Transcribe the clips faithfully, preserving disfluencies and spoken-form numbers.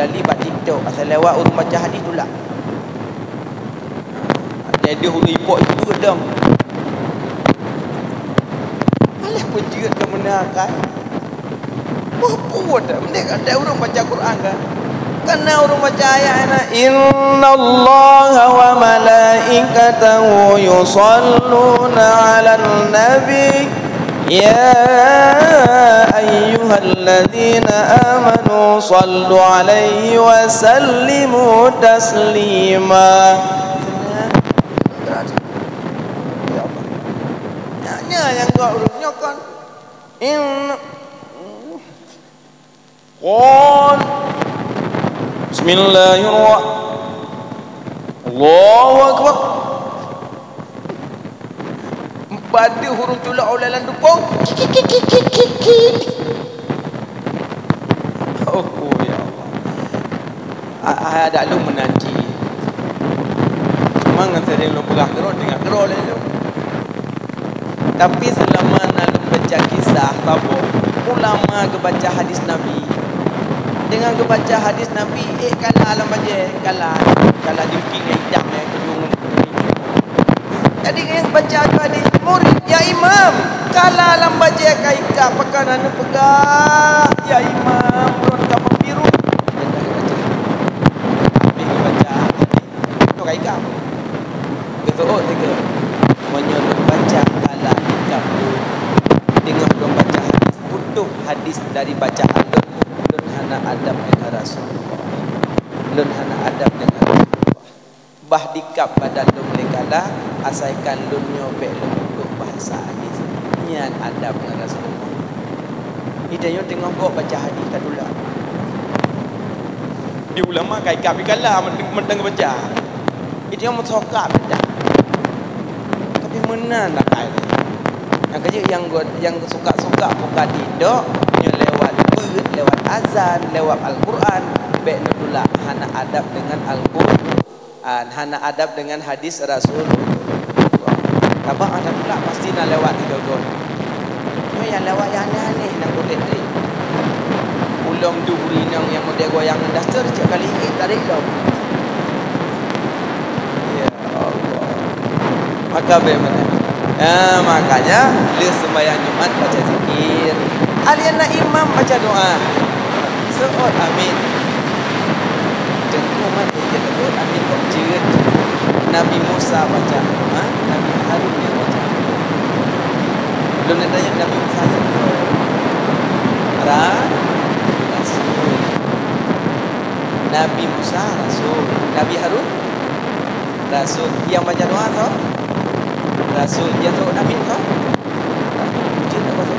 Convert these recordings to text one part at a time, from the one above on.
Kali bak TikTok, asai lewat ureueng baca hadis tulak. Jadi ureueng ipok jeuet dong. Alah peujeuet keu meunan akai. Peue-peue dah. Mending ada ureueng baca Quran kan. Karena ureueng baca ayat na, "Innallaha wa malaikatahu yusalluna 'alan nabi." Ya ayyuhalladzina amanu sallu alaihi wa sallimu taslima. Ya Allah. Nyan, nyan nyang gok ureueng nyoe kon. In-, kon. Bismillahirrahmanirrahim. Allahu Akbar. Padub ureueng tulak ulèe lam dukong. Ki, ki, ki. Oh, ya Allah. A-, a-, adak lôn meunan cit. Cuma ngon seuring lôn peugah keudroe, teungoh keudroe lé lôn. Tapi seulama na lôn baca kisah saboh, ulama geubaca hadis Nabi. Deungon geubaca hadis Nabi, ék kala lam bajèe, kala, kala jeuking nyang itam, eh, keudong. Jadi nyang baca tu hadis, murid, "Ya Imam, kala lam bajèe ka ikab, pakon hana neupeugah, ya Imam, rot ka meubiru." Habéh geubaca hadis, tu ka ikab. Geuseuôt sigoe, "Meunyoe lôn baca kala ikab tu, teungoh lôn baca hadis, putôh hadis dari bacaan lôn, lôn hana adab deungon Rasulullah. Lôn hana adab deungon Rasulullah." Bah dikab badan lôn lé kala, asaikan lôn nyoe bèk lôn putôh bahasa hadis. Nyan adab ngon Rasulullah. Di tanyoe teungoh gok baca hadis tatulak. Di ulama ka ikab di kala mantong, mantong baca. Di tanyoe meusoe ka baca. Tapi meunan akai. Nyang ka jeuet nyang go-, nyang suka-suka buka TikTok, nyoe lewat beuet, lewat azan, lewat Al-Quran, bèk neutulak, hana adab deungon Al-Quran. Ah, hana adab deungon hadis Rasulullah. Sabab hana tulak pasti na lewat di gogon. Nyoe nyang lewat nyang aneh-aneh nyang udép deh. Ulôn duek ureueng inong nyang model goyang ngon daster, cit kali ék tarék lom. Ya Allah. Maka bèk meunan. Nah, makanya lheueh seumbahyang Jumat baca zikir. Alèh na imam baca doa. Seuôt amin. Teungku mat, ya, seuôt amin kok jeuet. Nabi Musa baca doa, Nabi Harun nyang baca. Lôn tanya Nabi Musa nyan soe? Ra-, rasul. Nabi Musa rasul. Nabi Harun rasul. Nyang baca doa soe? Rasul. Nyang seuôt amin soe? Cit na baca.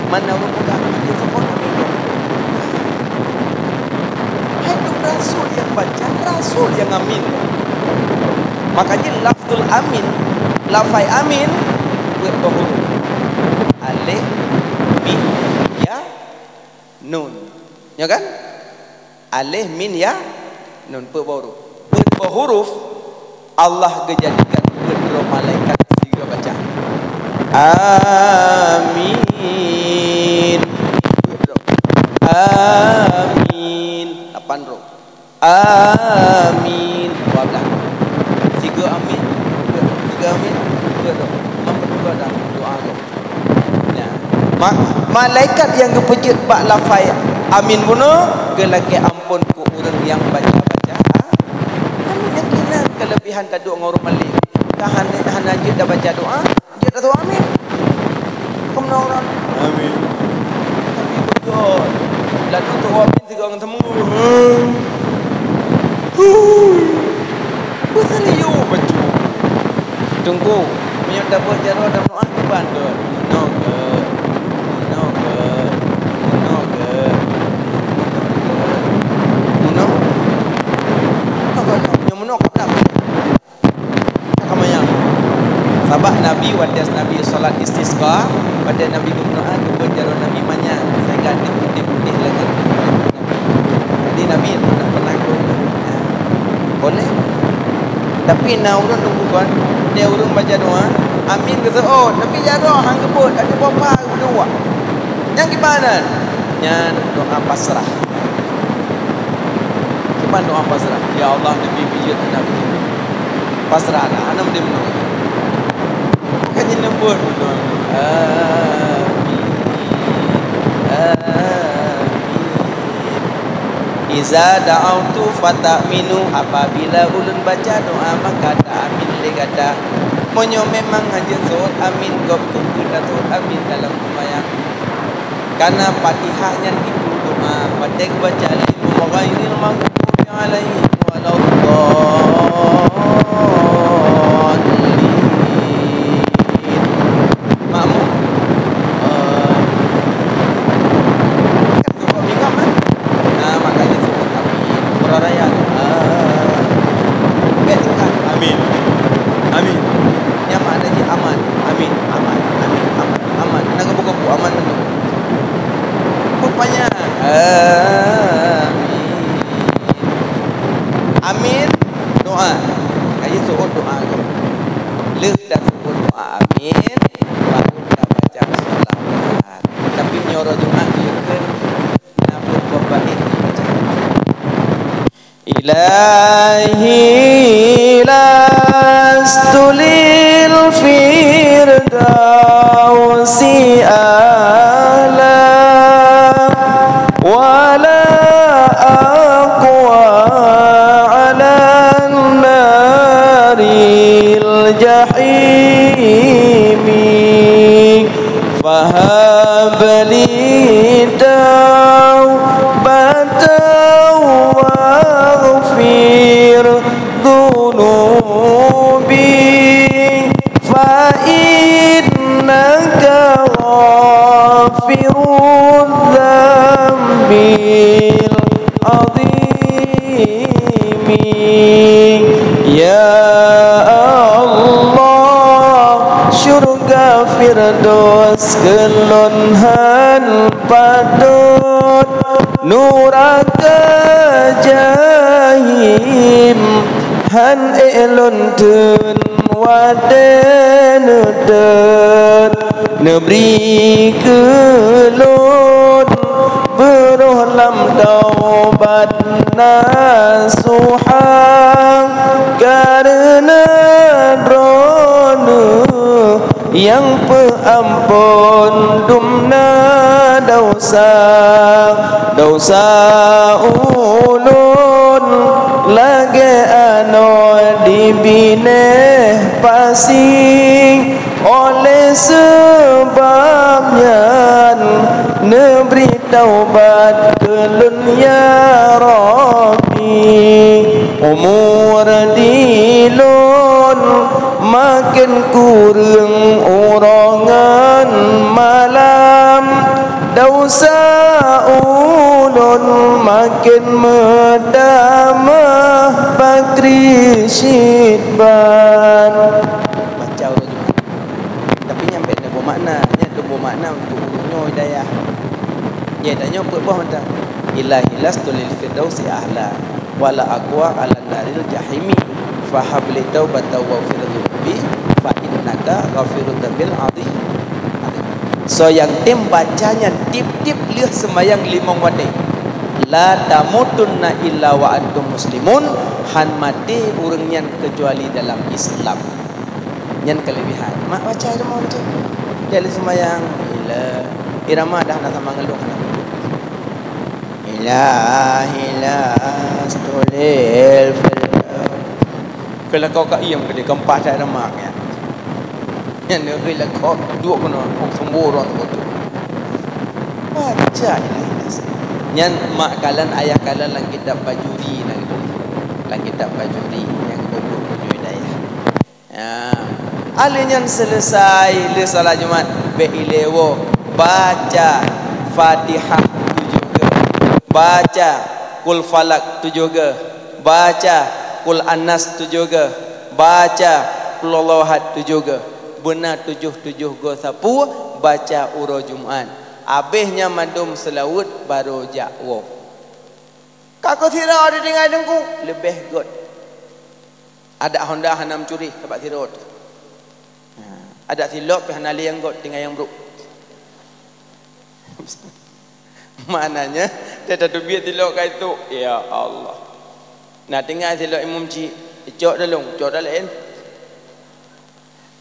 Mana ureueng peugah amin, dia sebut amin. Hai tu rasul nyang baca, rasul nyang amin. Makanya lafzul amin, lafai amin, peuet boh huruf. Alif, mim, ya, nun. Ya kan? Alif, mim, ya, nun, peuet boh huruf. Peuet boh huruf Allah geujadikan peuet droe malaikat sigoe baca. Amin. Peuet droe. Amin. Lapan droe. Amin. Dua belas. Sigoe amin. Peuet droe. Sigoe amin. Peuet droe. Meukeudua dah doa droe. Ya. Ma-, malaikat nyang geupeujeuet bak lafai amin bunoe geulakèe amphon keu ureueng nyang baca-baca. Amin. Nyang keunan keulebihan taduek ngon ureueng malém. Ka hana, hana jeuet tabaca doa, jeuet taseutôt amin. Keumeunang ureueng amin. Tapi beutôi. Lalu tu amin sigoe ngon teumeu. Huh. Beuserius bacut. Teungku, meunyoe tabeuet jaroe dan meu'ah kiban keu, meunoe keu, meunoe keu, meunoe keu, meunoe keu, meunoe. Apa kata? Nyang meunoe keu peue? Ka manyang. Sabab Nabi, watèe Nabi salat istisqa, watèe Nabi geumeudoa, geubeuet jaroe Nabi manyang, sehingga deuh putéh-putéh lagèe Nabi. Jadi Nabi pernah, pernah geubeuet. Boleh. Tapi na ureueng teungku kan, watèe ureueng baca doa, amin geuseuôt, tapi jaroe han geubeuet, tapi boh paha geubeuet. Nyan kiban nyan? Nyan doa pasrah. Pan doa pasrah. Ya Allah, neubi bijeuet aneuk. Pasrah lah, aneuk meudeungoe. Bukan nyan leumbot. Amin. Amin. Iza da'autu fata'minu, apabila ulôn baca doa, maka ta-amin lé gata. Meunyoe memang hanjeuet seuôt amin, gob keupeue taseuôt amin dalam seumayang. Karena Fatihah nyan itu doa, watèe geubaca lé imam, ghairil maghdubi alaihim waladdallin. Makmum, eh, kan tu kok imam, kan? Nah, makanya sebut amin. Orang raya tu, ah. Bèk tingkat. Amin. Amin. Nyang makna jih aman. Amin. Aman. Amin. Aman. Aman. Hana geupeu-geupeu, aman betul. Rupanya, amin. Amin, doa. Kaji seuôt doa tu. Lheueh dah seuôt doa amin, baru dah baca salawat. Tapi meunyoe uroe Jumat, yue kheun na peuet boh bait dibaca. Ilahi lastu lil firdausi a'la, wala aqwa 'alan naril jahimi. Fahab li taubatan waghfir dzunubi, fa innaka ghafirudz dzambil 'adzimi. Ya Allah, syurga Firdaus keu lôn hán patot, nuraka Jahim hán ék lôn theun watée neutot. Neubri keu lôn beurôh lam taubat nasuha, kareuna Droeneueh nyang peuamphon dumna desya. Desya ulôn lagée anoe di binéh pasi. Oleh sabab nyan, neubri taubat keu lôn, ya Rabbi. Umur di lôn maken kureueng uroe ngon malam, desya ulôn maken meutamah pakri cit ban. Baca uroe Jumat. Tapi nyan bèk neuboh makna, nyan neuboh makna untuk ureueng nyoe hidayah. Nyan tanyoe peuet boh mantong. Ilahi lastu lil firdausi a'la, wala aqwa 'alan naril jahimi. Fahab li taubatan waghfir dzunubi, fa innaka ghafirudz dzambil 'adzim. Soe nyang tem baca nyan tiep-tiep lheueh seumayang limong watée, la tamutunna illa wa antum muslimun, hán maté ureueng nyan keucuali dalam Islam. Nyan keulebihan. Mak baca irama macam tu. Dia lheueh seumayang, ila irama dah na sama ngeluh, hana. Ilahi lastu lil firdaus. Keu lakoe ka iem keudeh, keumpat that irama nyan. Nyan neuhôi lakoe duek keunoe, kok sumbo droe tu. Baca Ilahi lastu. Nyan mak kalon, ayah kalon lam kitab Bajuri na geutuléh. Lam kitab Bajuri nyang geuboh bunoe dayah. Ya. Alèh nyan seuleusai lheueh salat Jumat, bèk ilèe woe, baca Fatihah tujoh geuh, baca Qul Falaq tujoh geuh, baca Qul An-Nas tujoh geuh, baca Qul Huwallahu Ahad tujoh geuh. Beuna tujoh-tujoh geuh sapeue baca uroe Jumat. Abéh nyan mandum seulaweuet barô jak woe. Ka keu sidroe di tinggai teungku, leubeh göt. Adak honda hana meucuri, sabab sidroe. Ha, adak silop pih hana lé nyang göt, tinggai nyang brôk. Maknanya, teutateubiet silop ka itu, ya Allah. Na tinggai silop imum cit, cok dalong, cok dalaén.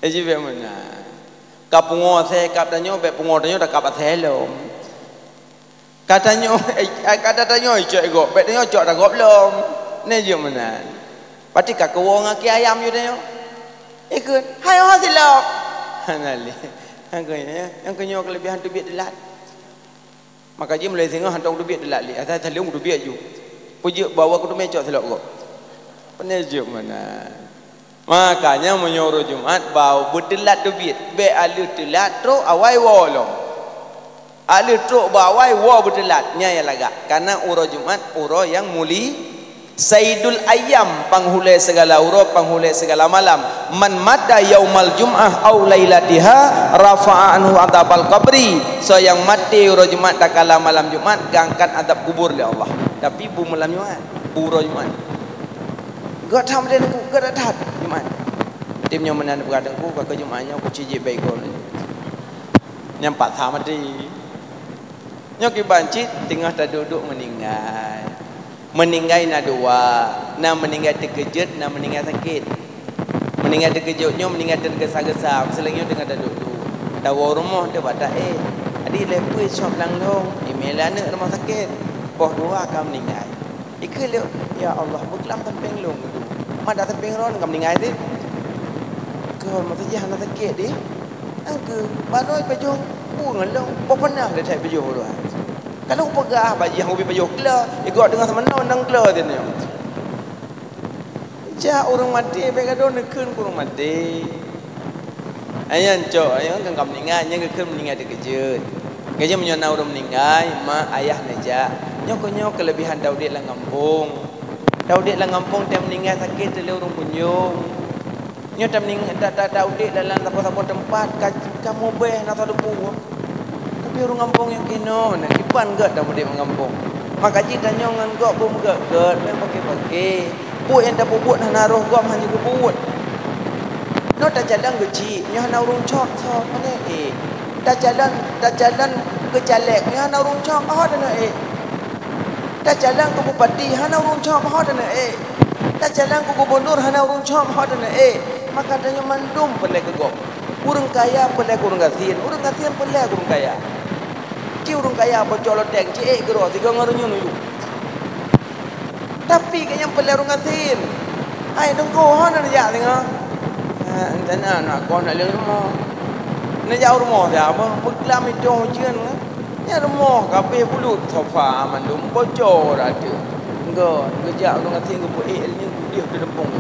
Eh, jibek meunan. Ka pungo asèe kab tanyoe, bèk pungo tanyoe takab asèe lom. Ka tanyoe, eh, ka tanyoe cok gob, bèk tanyoe cok dagob lom. Nyan jeuet meunan. Pati ka keuwoe ngon keu ayam jih tanyoe. Ikheun, "Hai ho silop." Hana lé. Nyang keu-, nyang keunyoe keulebihan teubiet teulat. Maka jih mulai singoh hantom teubiet teulat lé. Asai saleuem teubiet ju. Peujeuet bahwa keuteumé cok silop gob. Peuneuh jeuet meunan. Makanya meunyoe uroe Jumat bau beuteulat teubiet, bèk aleuh teulat trok awai woe lom. Aleuh trok bak awai woe beuteulat, nyan nyang lagak. Karena uroe Jumat uroe nyang muli, saidul ayyam, panghulèe sigala uroe, panghulèe sigala malam. Man mata yaumal jum'ah au lailatiha rafa'a anhu adzabal qabri. Soe nyang maté uroe Jumat takala malam Jumat, geuangkat azab kubur lé Allah. Tapi beu malam Jumat, beu uroe Jumat. Gèt that maté Teungku, gèt that Jumat. Tem nyoe meunan peugah Teungku, ka keu Jumat nyoe kuci jih baik gol. Nyang paksa maté. Nyoe kiban cit teungoh taduek-duek meuninggai. Meuninggai na dua, na meuninggai teukeujot, na meuninggai sakét. Meuninggai teukeujot nyoe meuninggai teugesa-gesa, meuseuleng nyoe teungoh taduek-duek. Tawoe rumoh teuh bak taéh. Adi lé peue cok blang lôn, imè lé aneuk rumoh sakét. Poh dua ka meuninggai. Ikheun lé, "Ya Allah, beuklam sampéng lôn dulu. Mat dak sampéng droeneuh ka meuninggai teuh." Keu masa jih hana sakét deh. Angkeu, baroe pajoh peue ngon lôn, boh peunaih lé that pajoh uroe. Ka lôn peugah bak jih han ubit pajoh kla, igoe teungoh seumanoe nang kla teuh nyoe. Jak ureueng maté, bèk gadôh neukheun keu ureueng maté. Nyan cok, nyan kan ka meuninggai, nyan geukheun meuninggai teukeujot. Geujak meunyoe na ureueng meuninggai, mak ayah neujak. Nyoe keuh nyoe keuleubihan taudép lam gampông. Taudép lam gampông, teuh meuninggai sakét teuh lé ureueng kunjong. Nyoe tameuning-, ta-, ta-, taudép lam, lam saboh-saboh teumpat, ka, ka mubèh na sadeue buet. Tapi ureueng gampông nyang keunoe na kiban gèt taudép lam gampông. Maka jih tanyoe ngon gob beumeugèt-gèt, meupaké-paké. Buet nyang tapeubuet hana roh gob hana geupeubuet. Nyoe tacalon keu chik, nyoe hana ureueng cok, cok, pane ék. Tacalon, tacalon keu caleg, nyoe hana ureueng cok, oh, tanoh ék. Tacalon keu bupati, hana ureueng cok, oh, tanoh ék. Tacalon keu gubunur, hana ureueng cok, oh, tanoh ék. Maka tanyoe mandum peureulèe keu gob. Ureueng kaya peureulèe keu ureueng gasien, ureueng gasien peureulèe keu ureueng kaya. Ci ureueng kaya bocok loteng, ci ék geuroe, sigoe ngon reunyeun u yup. Tapi gobnyan peureulèe ureueng gasien. Hai Teungku, ho neujak singoh? Ha, rencana aneuk kah neujak lé rumoh. Neujak u rumoh siapa? Beuklam itong ujeuen kan? Nyan rumoh ka abéh bulut, sofa mandum bocor ateueh. Enggak, geujak ureueng gasien geupeuék lé nyan, geudeh keu leumpung.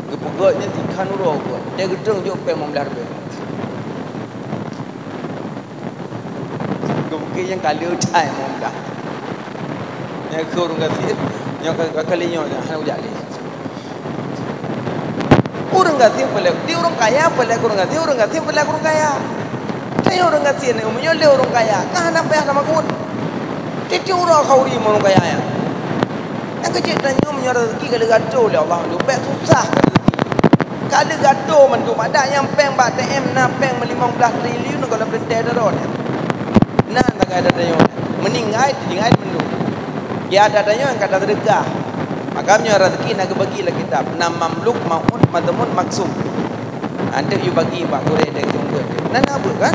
Geupeugèt nyan tikhan uroe geuh. Watèe geutrön jok péng limong blaih ribèe. Geupike nyang ka lheueh that meudah. Nyang keu ureueng gasien, nyang ka, ka kali nyoe dah, hana ujak lé. Ureueng gasien peureulèe, di ureueng kaya peureulèe keu ureueng gasien, ureueng gasien peureulèe keu ureueng kaya. Tapi ureueng gasien nyoe meunyoe lé ureueng kaya, ka hana payah na makot. Tiep-tiep uroe khauri meunurot kaya nyan. Nyang keuh jeuet tanyoe meunyoe raseuki ka lheueh geuatur lé Allah, bèk susah raseuki. Ka lheueh geuatur mandum, adak nyang péng bak A T M na péng meulimong blaih triliun gohlom teuntèe droe nyan. Na sagai adat tanyoe nyan. Meuninggai, teutinggai mandum. Ya adat tanyoe nyang ka taseudeukah. Maka meunyoe raseuki na geubagi lam kitab, na mamluk, mau'ud, madhmun, maksum. Anteuk yue bagi bak gurèe dayeuh sumber. Na, na beuet kan?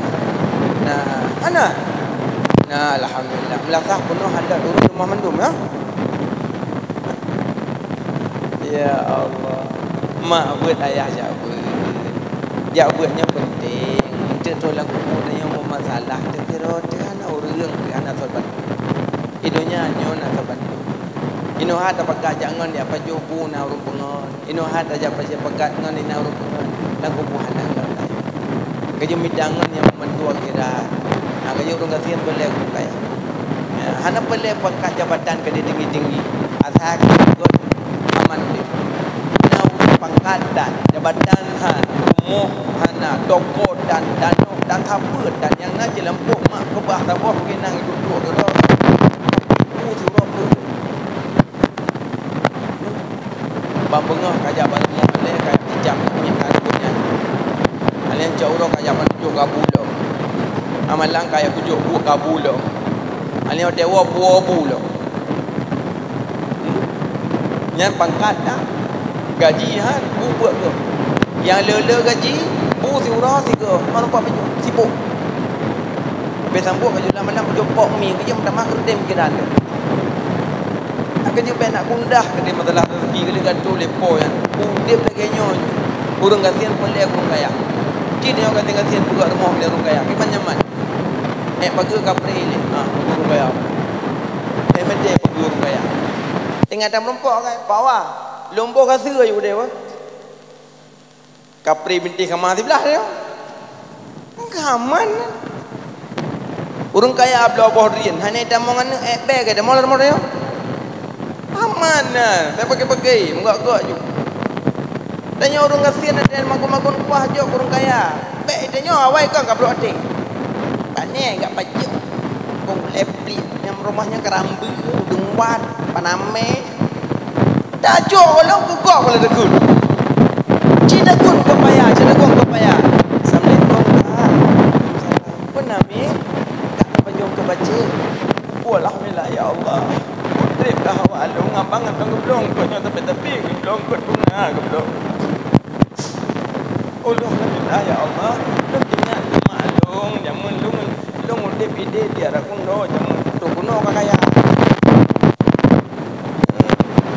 Na, hana? Na, alhamdulillah. Meulasah peunoh adat ureueng leumah mandum, ya? Ya Allah. Mak beuet, ayah jak beuet. Jak beuet nyoe penting. Anteuk troh lam kubu tanyoe meumasalah, teukeurot teuh hana ureueng, teuh hana soe bantu. Di donya nyoe na soe bantu. Inoe hat tapakat jak ngon, jak pajoh bu na ureueng peungon. Inoe hat tajak pajoh pakat ngon, na ureueng peungon. Lam kubu hana ngon. Ka jimita ngon nyang bantu akhirat. Ha, ka jeuet ureueng gasien peureulèe keu kaya. Ya, hana peureulèe pangkat jabatan ka ditinggi-tinggi. Asai ka ikot aman udép. Na ureueng pangkat dan jabatan han, rumoh hana, toko dan, tanoh dan, sapeue dan nyang na cit lampôh mak keubah saboh mungken nang iduek-duek keudroe. Ibu sidroe peuet. Ban beungoh ka jak bak rumoh alèh ka jijak miet hareuem nyan. Alèh cok uroe ka jak ban tujoh ka bu lom. Amalang ka jak tujoh buet ka bu lom. Alèh watèe woe puwoe bu lom. Hmm? Nyan pangkat dah. Gaji han, bu buet keuh. Nyang le-le gaji, bu siuroe sigoe, man lumpah pajoh, sibok. Habéh sambot ka jeuet lam malam, pajoh pok mi, keujeuet meutamah keu udeb pikiran teuh. Ka jeuet bèk nak gundah keudeh masalah rezeki, keu lheueh ka tuléh po nyan. Udeb lagèe nyoe, ureueng gasien peureulèe ureueng kaya. Cit nyoe gasien-gasien peugah rumoh lé ureueng kaya, kiban nyaman. Èk pageue kapreh lé, ha, ureueng kaya. Èk meudeh pageue ureueng kaya. Ingat that meurumpok kan? Pawa. Lôn boh ka seue ju deh, wah. Kapreh bintéh kama siblah nyoe. Ka aman. Ureueng kaya bloe boh drien, hana tamong aneuk, èk bèe ka tamong lam rumoh nyoe. Aman na, bèk pakai-pakai, meugok-gok ju. Tanyoe ureueng gasien, ada magun-magun kuah jok ureueng kaya. Bèk tanyoe awai kon ka brok até. Pane gak pajeuet. Kong lé pliek nyang rumoh nyan keurambeue, udeueng wat, panamé. Tajok lom keu gob lé deukun. Ci deukun keu paya, ci deukun keu paya. Assalamualaikum, Kak. Peue na, Mi? Kak, tapajôh keu baci. Alhamdulillah, ya Allah. Udeb dah awak lôn, abang ngon geublong, kok nyoe tapi-tapi geublong, kok tuna geublong. Ulôn alhamdulillah, ya Allah. Lôn teuingat keu mak lôn, jameun lôn, lôn udeb idéh di Arak Kundo, jameun Teungku Kuno ka kaya.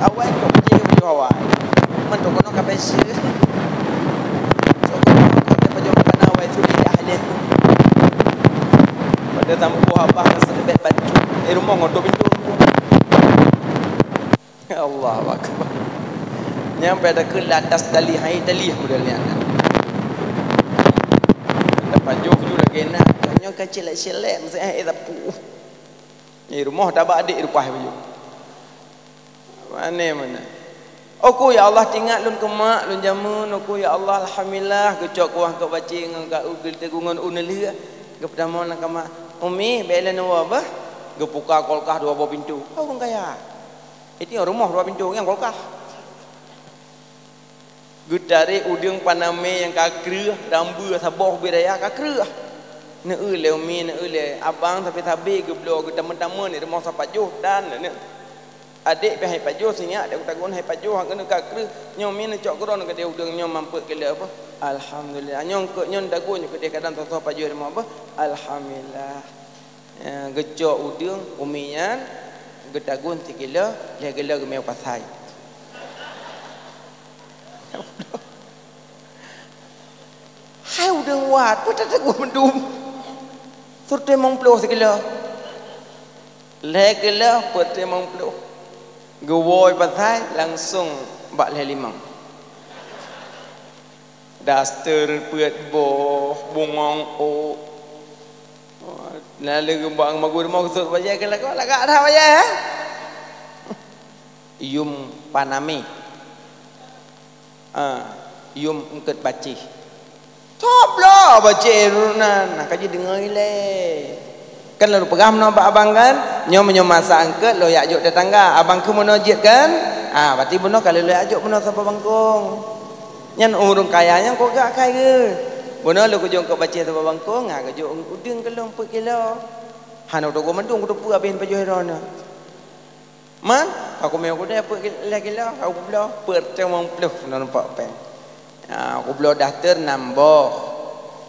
Awai kok keuci keu awai. Man Teungku Kuno ka peuseuh. Sok Teungku Kuno ka pajoh bana awai su lidah lé. Pada tampuh abah ngon seudebet bacut. Eh, rumoh ngon dua pintoe. Allahu Akbar. Nyang pada keu latas tali hai tali model nyan. Tapajoh ju lagèe na, nyoe ka cilek-cilek, meusti hai tapu. Di rumoh tabak adik rupah baju. Mane, mane. Oku ya Allah, teuingat lôn keu mak lôn jameun. Oku ya Allah, alhamdulillah, geucok kuah keu baci ngon ka u geuteugui ngon u neulheueh. Geupeutamong lam kama. Umi, bèk lôn woe bah. Geupuka kulkas dua boh pintoe. Ka ureueng kaya. Itu rumoh dua pintoe nyan kulkas. Geutarek udeueng panamé nyang ka kreueh, rambeue saboh ubit raya ka kreueh. Neueu lé umi, neueu lé abang, sabe-sabe geubloe geutameu-tameu di rumoh sapajoh dan neueu. Adek pih hai pajoh, sinyak dek tagun hai pajoh, hak keuneuk ka kreueh. Nyoe mi neucok keudroe keudeh udeueng nyoe mampet keu lé apa? Alhamdulillah. Nyoe keu nyoe dagun nyoe keudeh kadang soe-soe pajoh di rumoh apa? Alhamdulillah. Eh, geucok udeueng umi nyan, geutagun sikilo, lhèe kilo geumè pasai. Hai udeueng wat, peue tatagun mandum. Sireutoh limong ploh sikilo. Lhèe kilo, sireutoh limong ploh. Geuwoe pasai, langsong bak lhèe limong. Daster peuet boh, bungong ôk. Lalu geubang magu rumoh geusut bajèe keu lakoe, lagak that bajèe, eh? Yum panamé. Ah, yum eungkôt bacih. Toblo bacih runan, nah, ka jideungoe ilèe. Kan lôn peugah meunoe bak abang kan, nyoe meunyoe masak eungkôt lôn jak jok tetangga, abang keuh meunoe jeuet kan? Ah, berarti bunoe ka lôn jak jok bunoe saboh bangkong. Nyan ureueng kaya nyan kok gak akai geuh. Bunoe lôn kujok eungkôt bacih saboh bangkong, ah, geujok udeueng keu lôn peuet kilo. Hana teugoe mandum kuteupeue abéh pajoh droeneuh. Man, ka kumè kudèe peuet lhèe kilo, ka kubloe, peuet limong ploh na numpak pèng. Ha, kubloe daster nam boh.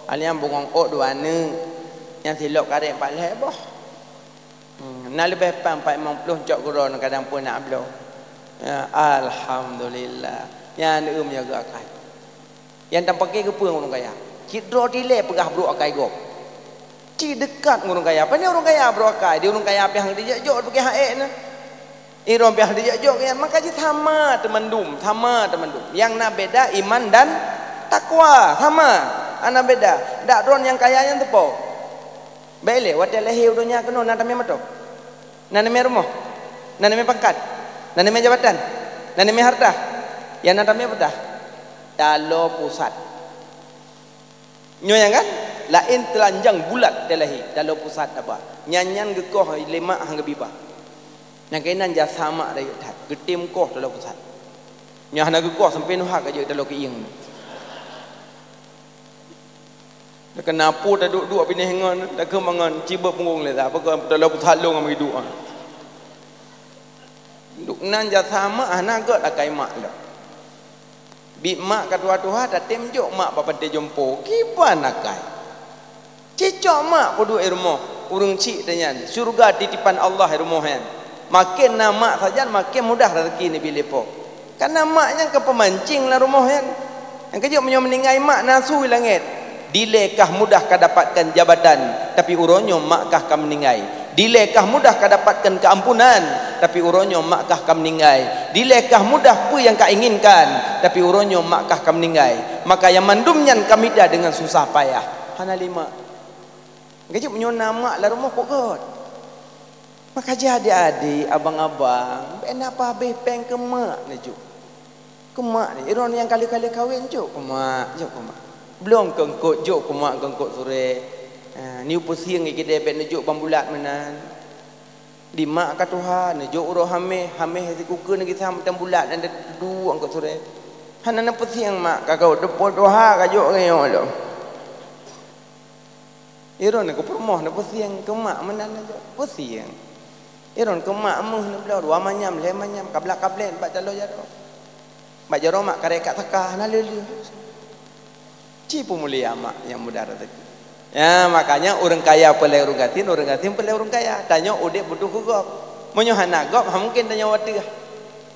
Aliang bungong ôk dua neuk. Nyang silop karét empat lhèe boh. Hmm, na leubeh pang empat limong ploh cok keudroe kadang peuet nak bloe. Ya, alhamdulillah. Nyan euem ya geuakai. Nyang tapaké keu peue ngon ureueng kaya? Cit droe dilèe peugah brok akai gob. Cit deukat ngon ureueng kaya. Pane ureueng kaya brok akai? Di ureueng kaya pih hana dijak jok bagi hak ék na. Irong pih hana dijak jok nyan, maka jih sama teumandum, sama teumandum. Nyang na beda iman dan takwa, sama. Hana beda. Dak droe nyang kaya nyan teupo. Bèk lé, watèe lahé u donya keunoe na tamè moto. Na namè rumoh, na namè pangkat, na namè jabatan, na namè harta, ya na tamè peutah. Taloe pusat. Nyoe nyang kan? Laén teulanjang bulat teuh lahé, taloe pusat taba. Nyan-nyan geukoh lé mak han geubiba. Nyang keunan jasa mak rayeuk that, geutem koh taloe pusat. Nyoe hana geukoh sampoe neuhak ka jeuet taloe keuieng. Dah keunapu taduek-duek binéh ngon, dah keumangan, cibeuet punggong lé, apa keu taloe pusat lôn ngon meuiduek, ah. Duek Nan jasa mak hana gét akai mak lom. Bit mak ka tuha-tuha, tatem jok mak bak pantai jompo. Kiban akai. Cicok mak peuduek i rumoh ureuëng chik teuh nyan. Syurga titipan Allah i rumoh nyan. Maken na mak sajan, maken mudah raseuki neubi lé Po. Kareuna mak nyan ka peumancing lam rumoh nyan. Nyang keujeuet meunyoe meuninggai mak na su i langét. Dilée kah mudah ka dapatkan jabatan, tapi uroe nyoe mak kah ka meuninggai. Dilée kah mudah ka dapatkan keuampunan, tapi uroe nyoe mak kah ka meuninggai. Dilée kah mudah peue nyang ka inginkan, tapi uroe nyoe mak kah ka meuninggai. Maka nyang mandum nyan ka mida deungon susah payah. Hana lé mak. Nyang keujeuet meunyoe na mak lam rumoh, peugot. Maka jih adik-adik, abang-abang, bèk na peuhabéh péng keu mak neujok. Keu mak ni, droeneuh nyang ka lheueh-ka lheueh kawen, jok keu mak, jok keu mak. Bloe keu eungkôt, jok keu mak keu eungkôt surée. Ha, neuyue peusieng i keudè, bèk neujok ban bulat meunan. Di mak ka tuha, neujok uroe Hamèh, Hamèh sikukeu neugisa mantong bulat nyang duek eungkôt surée. Hana neupeusieng mak, ka ka teupeu tuha ka jok ngon nyoe lom. Droeneuh keu peurumoh neupeusieng, keu mak meunan neujok peusieng. Droeneuh keu mak meuh neubloe dua manyam, lhèe manyam, kablak-kablét bak taloe jaroe. Bak jaroe mak karét ka teuka, hana lé-lé. Ci peumulia mak nyang mudah raseuki. Ya, makanya ureuëng kaya peureulèe ureuëng gasien, ureuëng gasien peureulèe ureuëng kaya. Tanyoe udép butuh keu gob. Meunyoe hana gob, hana mungken tanyoe ateueh.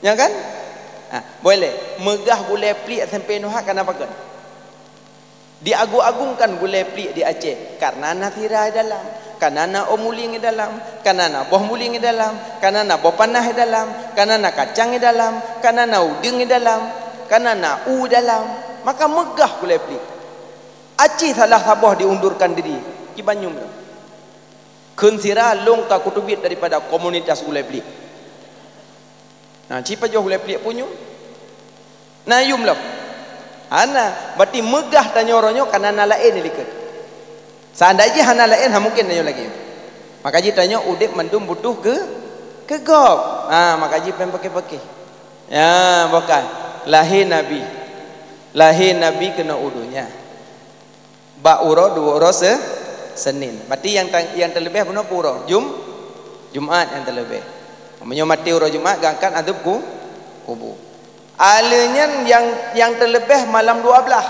Ya kan? Ha, boleh. Meugah gulèe pliek sampoe neuh kana pakon. Diagung-agungkan gulèe pliek di Aceh, kareuna na sira i dalam, kareuna na ôk mulieng i dalam, kareuna na boh mulieng i dalam, kareuna na boh panah i dalam, kareuna na kacang i dalam, kareuna na udeueng i dalam, kareuna na u i dalam, maka meugah gulèe pliek. Aceh salah saboh diundurkan diri, kiban yum lom. Kheun sira lôn ka kuteubiet daripada komunitas gulèe pliek. Nah, ci pajoh gulèe pliek punyueng. Na yum lom. Hana, berarti meugah tanyoe uroe nyoe kareuna na laén likot. Seandai jih hana laén, hana mungken tanyoe lagèe nyoe. Maka jih tanyoe udép mandum butuh keu, keu gob. Ha, maka jih péng paké-paké. Ya, bukan. Lahé Nabi. Lahé Nabi keunoe u donya. Bak uroe dua uroe se-, Senin. Berarti nyang ta-, nyang teuleubeh bunoe peue uroe? Jum-, Jumat nyang teuleubeh. Meunyoe maté uroe Jumat, geuangkat ateueh ku-, kubu. Alèh nyan nyang, nyang teuleubeh malam dua blaih.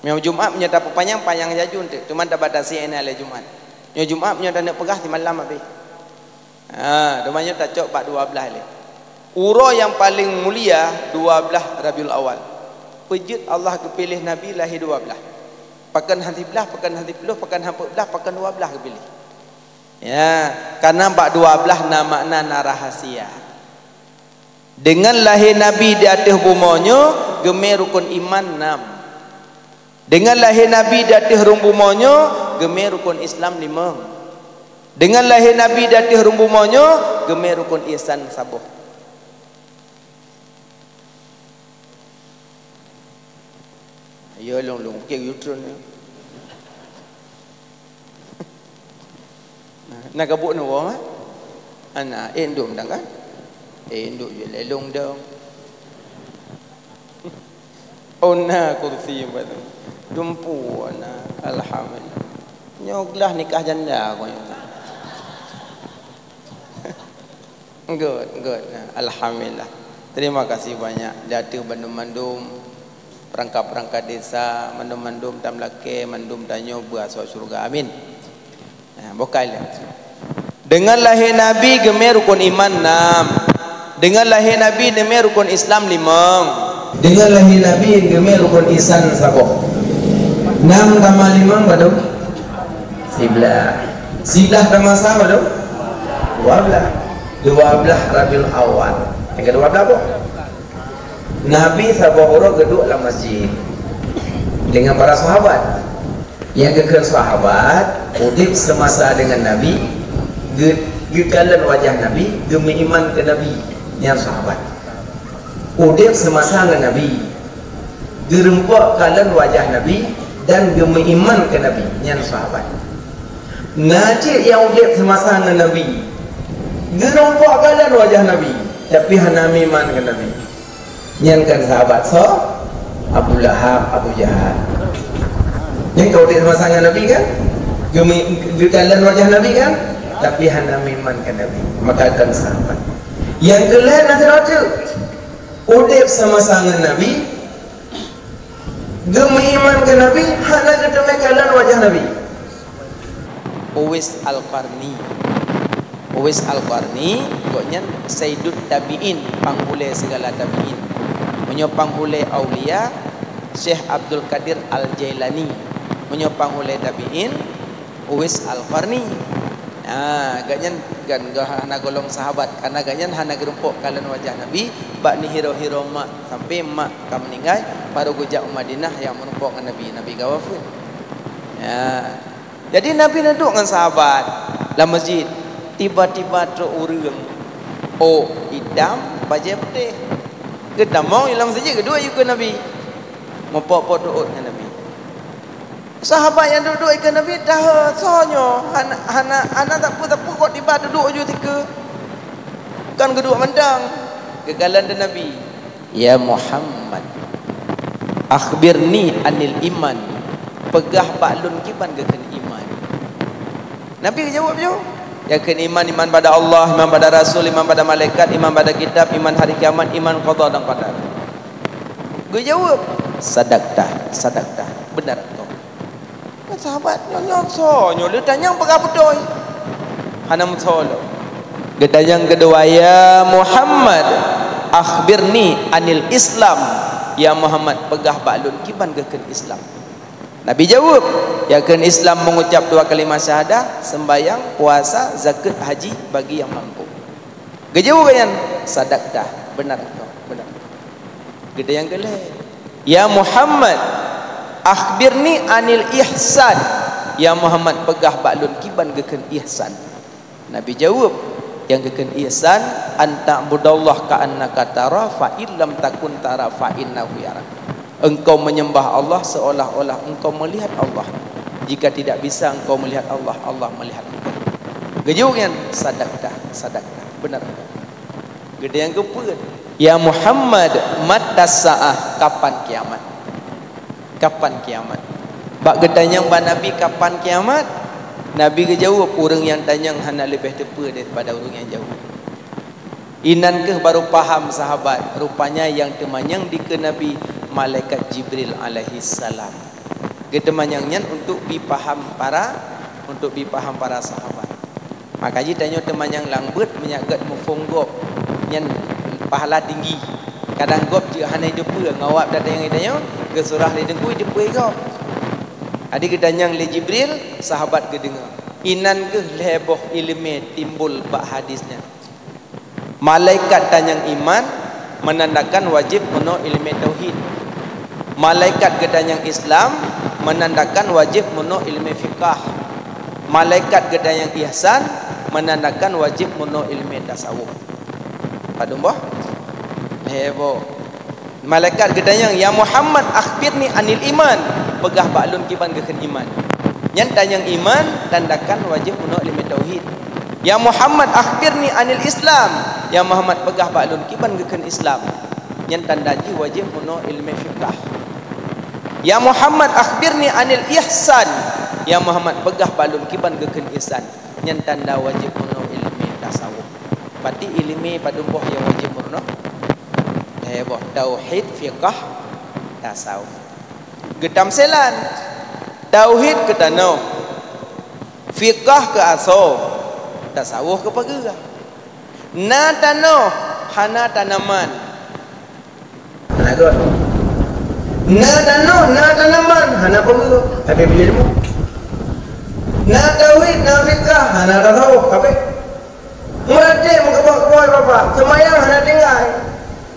Meunyoe Jumat, meunyoe tapeupanyang, panyang laju teuk. Cuma tabatasi hana lé Jumat. Meunyoe Jumat, meunyoe taneuk peugah, simalam habéh. Ha, teuma nyoe tacok bak dua blaih lé. Uroe nyang paleng mulia dua blaih Rabiul Awal. Peujeuet Allah geupiléh Nabi lahé dua blaih. Pakon han siblaih, pakon han siploh, pakon han peuet blaih, pakon dua blaih geupiléh. Ya, kareuna bak dua blaih na makna, na rahasia. Deungon lahé Nabi di ateueh bumoe nyoe, geumé rukon iman nam. Deungon lahé Nabi di ateueh rhueng bumoe nyoe, geumé rukon Islam limong. Deungon lahé Nabi di ateueh rhueng bumoe nyoe, geumé rukon ihsan saboh. Ya, lôn-lôn, oke, U-turn ya. Na ka buet neuwoe, eh? Ana, eh, ndum dang kan? Eh, ndum je lelong dong. Oh, na kursi batu. Dumpu, na. Alhamdulillah. Nyoe glah nikah janda ko nyoe. Good, good. Nah, alhamdulillah. Terima kasih banyak. Di ateueh bandum-bandum perangkat-perangkat desa, bandum-bandum tam lakèe, mandum tanyoe beuasoe syurga. Amin. Nah, bukai lé. Deungon lahé Nabi geumé rukon iman nam. Deungon lahé Nabi geumé rukon Islam limong. Deungon lahé Nabi geumé rukon ihsan saboh. Nam tamah limong padum? Siblaih. Siblaih tamah sa padum? Dua blaih. Dua blaih Rabiul Awal. Nyang keudua blaih boh. Nabi saboh uroe geuduek lam masjid deungon para sahabat. Nyang geukheun sahabat, udép seumasa deungon Nabi, geu-, geukalon wajah Nabi, geumeuiman keu Nabi, nyan sahabat. Udép seumasa ngon Nabi, geurumpok kalon wajah Nabi dan geumeuiman keu Nabi, nyan sahabat. Na cit nyang udép seumasa ngon Nabi, geurumpok kalon wajah Nabi, tapi hana meuiman keu Nabi. Nyan kan sahabat soe? Abu Lahab, Abu Jahal. Nyan ka udép seumasa ngon Nabi kan? Geumi-, geukalon wajah Nabi kan? Tapi hana meuiman keu Nabi. Maka kan sahabat. Nyang keu lhèe na sidroe teuk, udép sama-sama ngon Nabi, geumeuiman keu Nabi, hana geuteumé kalon wajah Nabi. Uwais Al-Qarni. Uwais Al-Qarni, gobnyan Sayyidut Tabi'in, panghulèe sigala tabi'in. Meunyoe panghulèe aulia, Syekh Abdul Qadir Al-Jailani. Meunyoe panghulèe tabi'in, Uwais Al-Qarni. Ha, gobnyan kan hana golong sahabat, karena gobnyan hana geurumpok kalon wajah Nabi, bak neuhiro-hiro mak, sampai mak ka meuninggai, baru geujak u Madinah nyang meurumpok ngon Nabi, Nabi ka wafeuet. Ya. Jadi Nabi neuduek ngon sahabat lam masjid. Tiba-tiba trok ureueng, ôk itam, bajèe putéh. Geutamong lam masjid, geuduek ikeue Nabi. Meupok-pok duek ngon Nabi. Sahabat nyang duek-duek ikeue Nabi, tahe, soe nyoe? Hana, hana, hana sapeue-sapeue kok tiba duek-duek ju sikeue. Kan geuduek mantong. Geukalon lé Nabi, "Ya Muhammad, akhbirni anil iman." Peugah bak lôn kiban geukheun iman. Nabi geujaweueb ju, "Ya kheun iman, iman bak Allah, iman bak rasul, iman bak malaikat, iman bak kitab, iman hari kiamat, iman qada dan qadar." Geujaweueb, "Sadaqta, sadaqta, benar engkau." Kan sahabat, "Nyoe, nyoe soe nyoe, lé tanyong peugah beutôi." Hana meusoe lom. Geutanyong keudua, "Ya Muhammad, akhbirni anil Islam." "Ya Muhammad, peugah bak lôn kiban geukheun Islam." Nabi jaweueb, "Ya kheun Islam mengucap dua kalimah syahadah, sembahyang, puasa, zakat, haji bagi yang mampu." Geujaweueb nyan, "Sadaqta, benar engkau, benar." Geutanyong keu lhèe, "Ya Muhammad, akhbirni anil ihsan." "Ya Muhammad, peugah bak lôn kiban geukheun ihsan." Nabi jaweueb, "Nyang geukheun ihsan, an ta'budallaha ka'annaka tara, fa in lam takun tara, fa innahu yarak." Engkau menyembah Allah seolah-olah engkau melihat Allah. Jika tidak bisa engkau melihat Allah, Allah melihat engkau. Geujaweueb nyan, "Sadaqta, sadaqta, benar engkau." Geutanyong keupeuet, "Ya Muhammad, matas sa'ah, kapan kiamat? Kapan kiamat?" Bak geutanyong bak Nabi, "Kapan kiamat?" Nabi geujaweueb, "Ureueng nyang tanyong hana leubeh teupeue daripada ureueng nyang jaweueb." Inan kheueh baru paham sahabat, rupanya nyang teumanyong dikeue Nabi malaikat Jibril alaihissalam. Geuteumanyong nyan untuk bi paham para, untuk bi paham para sahabat. Maka jih tanyoe teumanyong lam beuet, meunyo gèt muphom gob nyan pahala tinggi. Kadang gob cit hana jiteupeue, ngon awak datang tanyoe geusurah lé Teungku jiteupeue gob. Jadi geutanyong lé Jibril, sahabat geudeungoe. Inan kheueh lhèe boh ileumèe timbul bak hadis nyan. Malaikat tanyong iman, menandakan wajéb meunoe ileumèe tauhid. Malaikat geutanyong Islam, menandakan wajéb meunoe ileumèe fiqah. Malaikat geutanyong ihsan, menandakan wajéb meunoe ileumèe tasawuf. Padum boh? Lhèe boh. Malaikat geutanyong, "Ya Muhammad, akhbirni anil iman." Peugah bak lôn kiban geukheun iman. Nyan tanyong iman, tandakan wajéb meunoe ileumèe tauhid. "Ya Muhammad, akhbirni anil Islam." "Ya Muhammad, peugah bak lôn kiban geukheun Islam." Nyan tanda jih wajéb meunoe ileumèe fiqah. "Ya Muhammad, akhbirni anil ihsan." "Ya Muhammad, peugah bak lôn kiban geukheun ihsan." Nyan tanda wajéb meunoe ileumèe tasawuf. Berarti ileumèe padum boh nyang wajéb meunoe? Lhèe boh, tauhid, fiqah, tasawuf. Geutamsilan, tauhid keu tanoh, fiqah keu asoe, tasawuf keu pageue. Na tanoh, hana tanaman. Hana göt. Na tanoh, na tanaman, hana pageue. Habéh bile leumo. Na tauhid, na fiqah, hana tasawuf. Habéh. Meuratéb meukeubah-keubah Bapak, seumayang hana tinggai.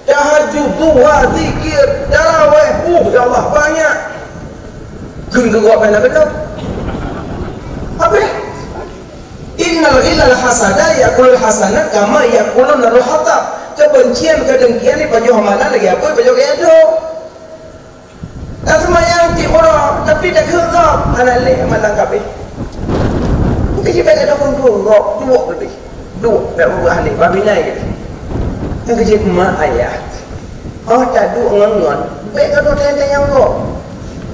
Tahajud, duha, zikir, tarawèh, uh, ya Allah, banyak. Kheun keu gob hana beutôi. Habéh. Innal ghillal hasada ya'kulul hasanat kama ya'kulun narul hatab. Kebencian, kedengkian ni pajoh amalan lagèe apui pajoh gaya tu. Taseumayang tiep uroe, tapi takheun gob, hana lé mantong kabéh. Mungken jih bèk gata pun gob, duek leubeh. Duek, bèk ubah lé, babinai gata. Nyang keuh jih mak ayah. Oh, taduek ngon-ngon, bèk gata tanyong-tanyong gob.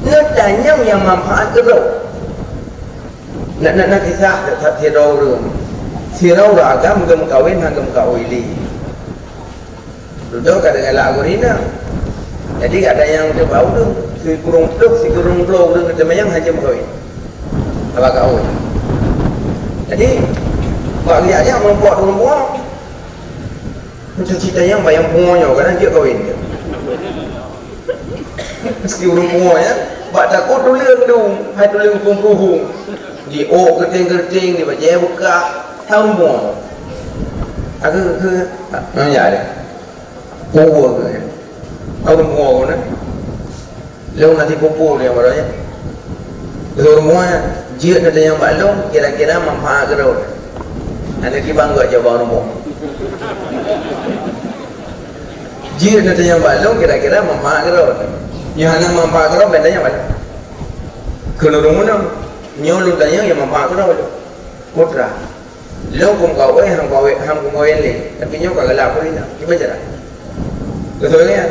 Neutanyong nyang manfaat keu droe. Na, na, na kisah that, that sidroe ureueng. Sidroe ureueng agam geumeukawen, hana geumeukawen lé. Dudoe ka galak gurina. Jadi, gata nyang teuba ureuëng, sikureueng ploh, sikureueng ploh ureuëng geuteumanyong hana meukawen. Haba kawen. Jadi, bak geujak-jak meurumpok ureuëng pungo. Macam cerita nyang bayang pungo nyoe, kadang jeuet kawen. Meski ureuëng pungo, ya, bak takot tuleueng dum, hai tuleueng krueng-krueng. Di ôk keuting-keuting, di bajée beukah, hai ureuëng pungo. Aku, aku, ha, ya, ya. Pungo ke, ya. Hai ureuëng pungo, na. Lôn na tipu-tipu dia, baroe nyan. Lôn mua, jeuet na tanyong bak lôn, kira-kira manfaat keu lôn. Hana kiban geuh jawaban rumoh. Jeuet na tanyong bak lôn, kira-kira manfaat keu lôn. Nyang hana manfaat keu lôn, bèk tanyong bak lôn. Keu lôn meunang, nyoe lôn tanyong nyang manfaat keu lôn. Putra. Lôn keu meukawen, han kawen, han keu meukawen lé. Tapi nyoe ka galak peue inong. Kiban cara? Beutôi nyan.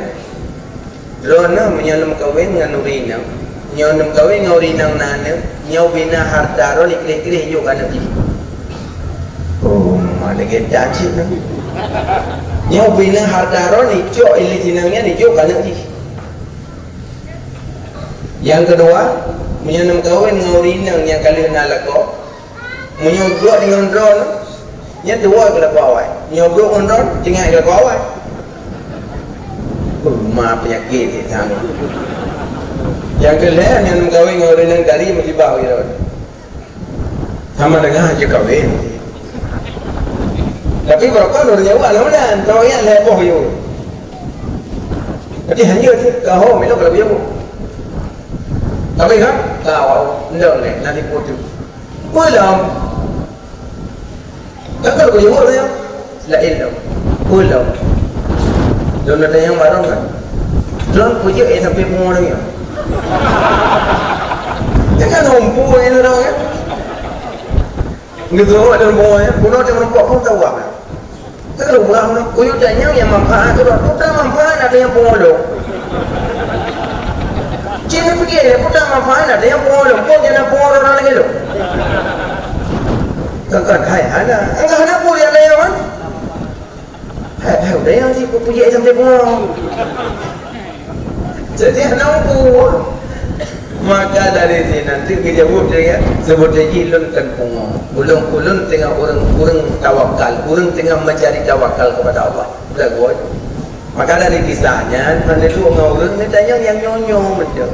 Droeneuh meunyoe neumeukawen ngon ureuëng inong, nyoe neumeukawen ngon ureuëng inong na aneuëk, nyoe bina hareuta droeneuh ikreh-kreh jok keu aneuëk jih. Oh, ma lagée that cit nyan. Nyoe bina hareuta droeneuh icok ilée sinong nyan ijok keu aneuëk jih. Nyang keudua, meunyoe neumeukawen ngon ureuëng inong nyang ka lheueh na lakoe, meunyoe brok deungon droeneuh, nyan tuwoe keu lakoe awai. Meunyoe brok ngon droeneuh, tinggai keu lakoe awai. Beuh, ma peunyakét cit sama. Nyang keu lhée, meunyoe neumeukawen ngon ureuëng inong dari musibah uroe. Sama dengan hana kawen. Tapi barokon ureuëng nyan awak lom dan, tahu nyan lhée boh yue. Tapi hana cit, ka ho, milo kalau yue. Tapi kan, ka awak, ndong lé, nanti putus. Pulang. Kan kalau yue ya, lain dong. Pulang. Don ada yang barong kan. Don pujuk eh sampai pungo lagi. Ya kan hompu eh orang kan. Gitu awak dalam pungo ya. Pungo dia merokok pun tahu apa. Kalau orang nak kuyup dan nyang yang manfaat tu, putar manfaat ada yang pungo lo. Cina pergi ya, putar manfaat ada yang pungo lo. Pun jangan pungo orang lagi lo. Kan hai hana. Enggak hana pun yang lain kan. Hai, hai, udah yang si puji sampai pungo. Jadi hana mampu. Maka dari sinan tu geujaweueb dia, ya, seubut jih lôn kon pungo. Ulôn, ulôn teungoh ureuëng, ureuëng tawakal, ureuëng teungoh mencari tawakal kepada Allah. Udah geuwoe. Maka dari kisah nyan, hana lôn ngon ureuëng ni tanyong nyang nyoe-nyoe macam.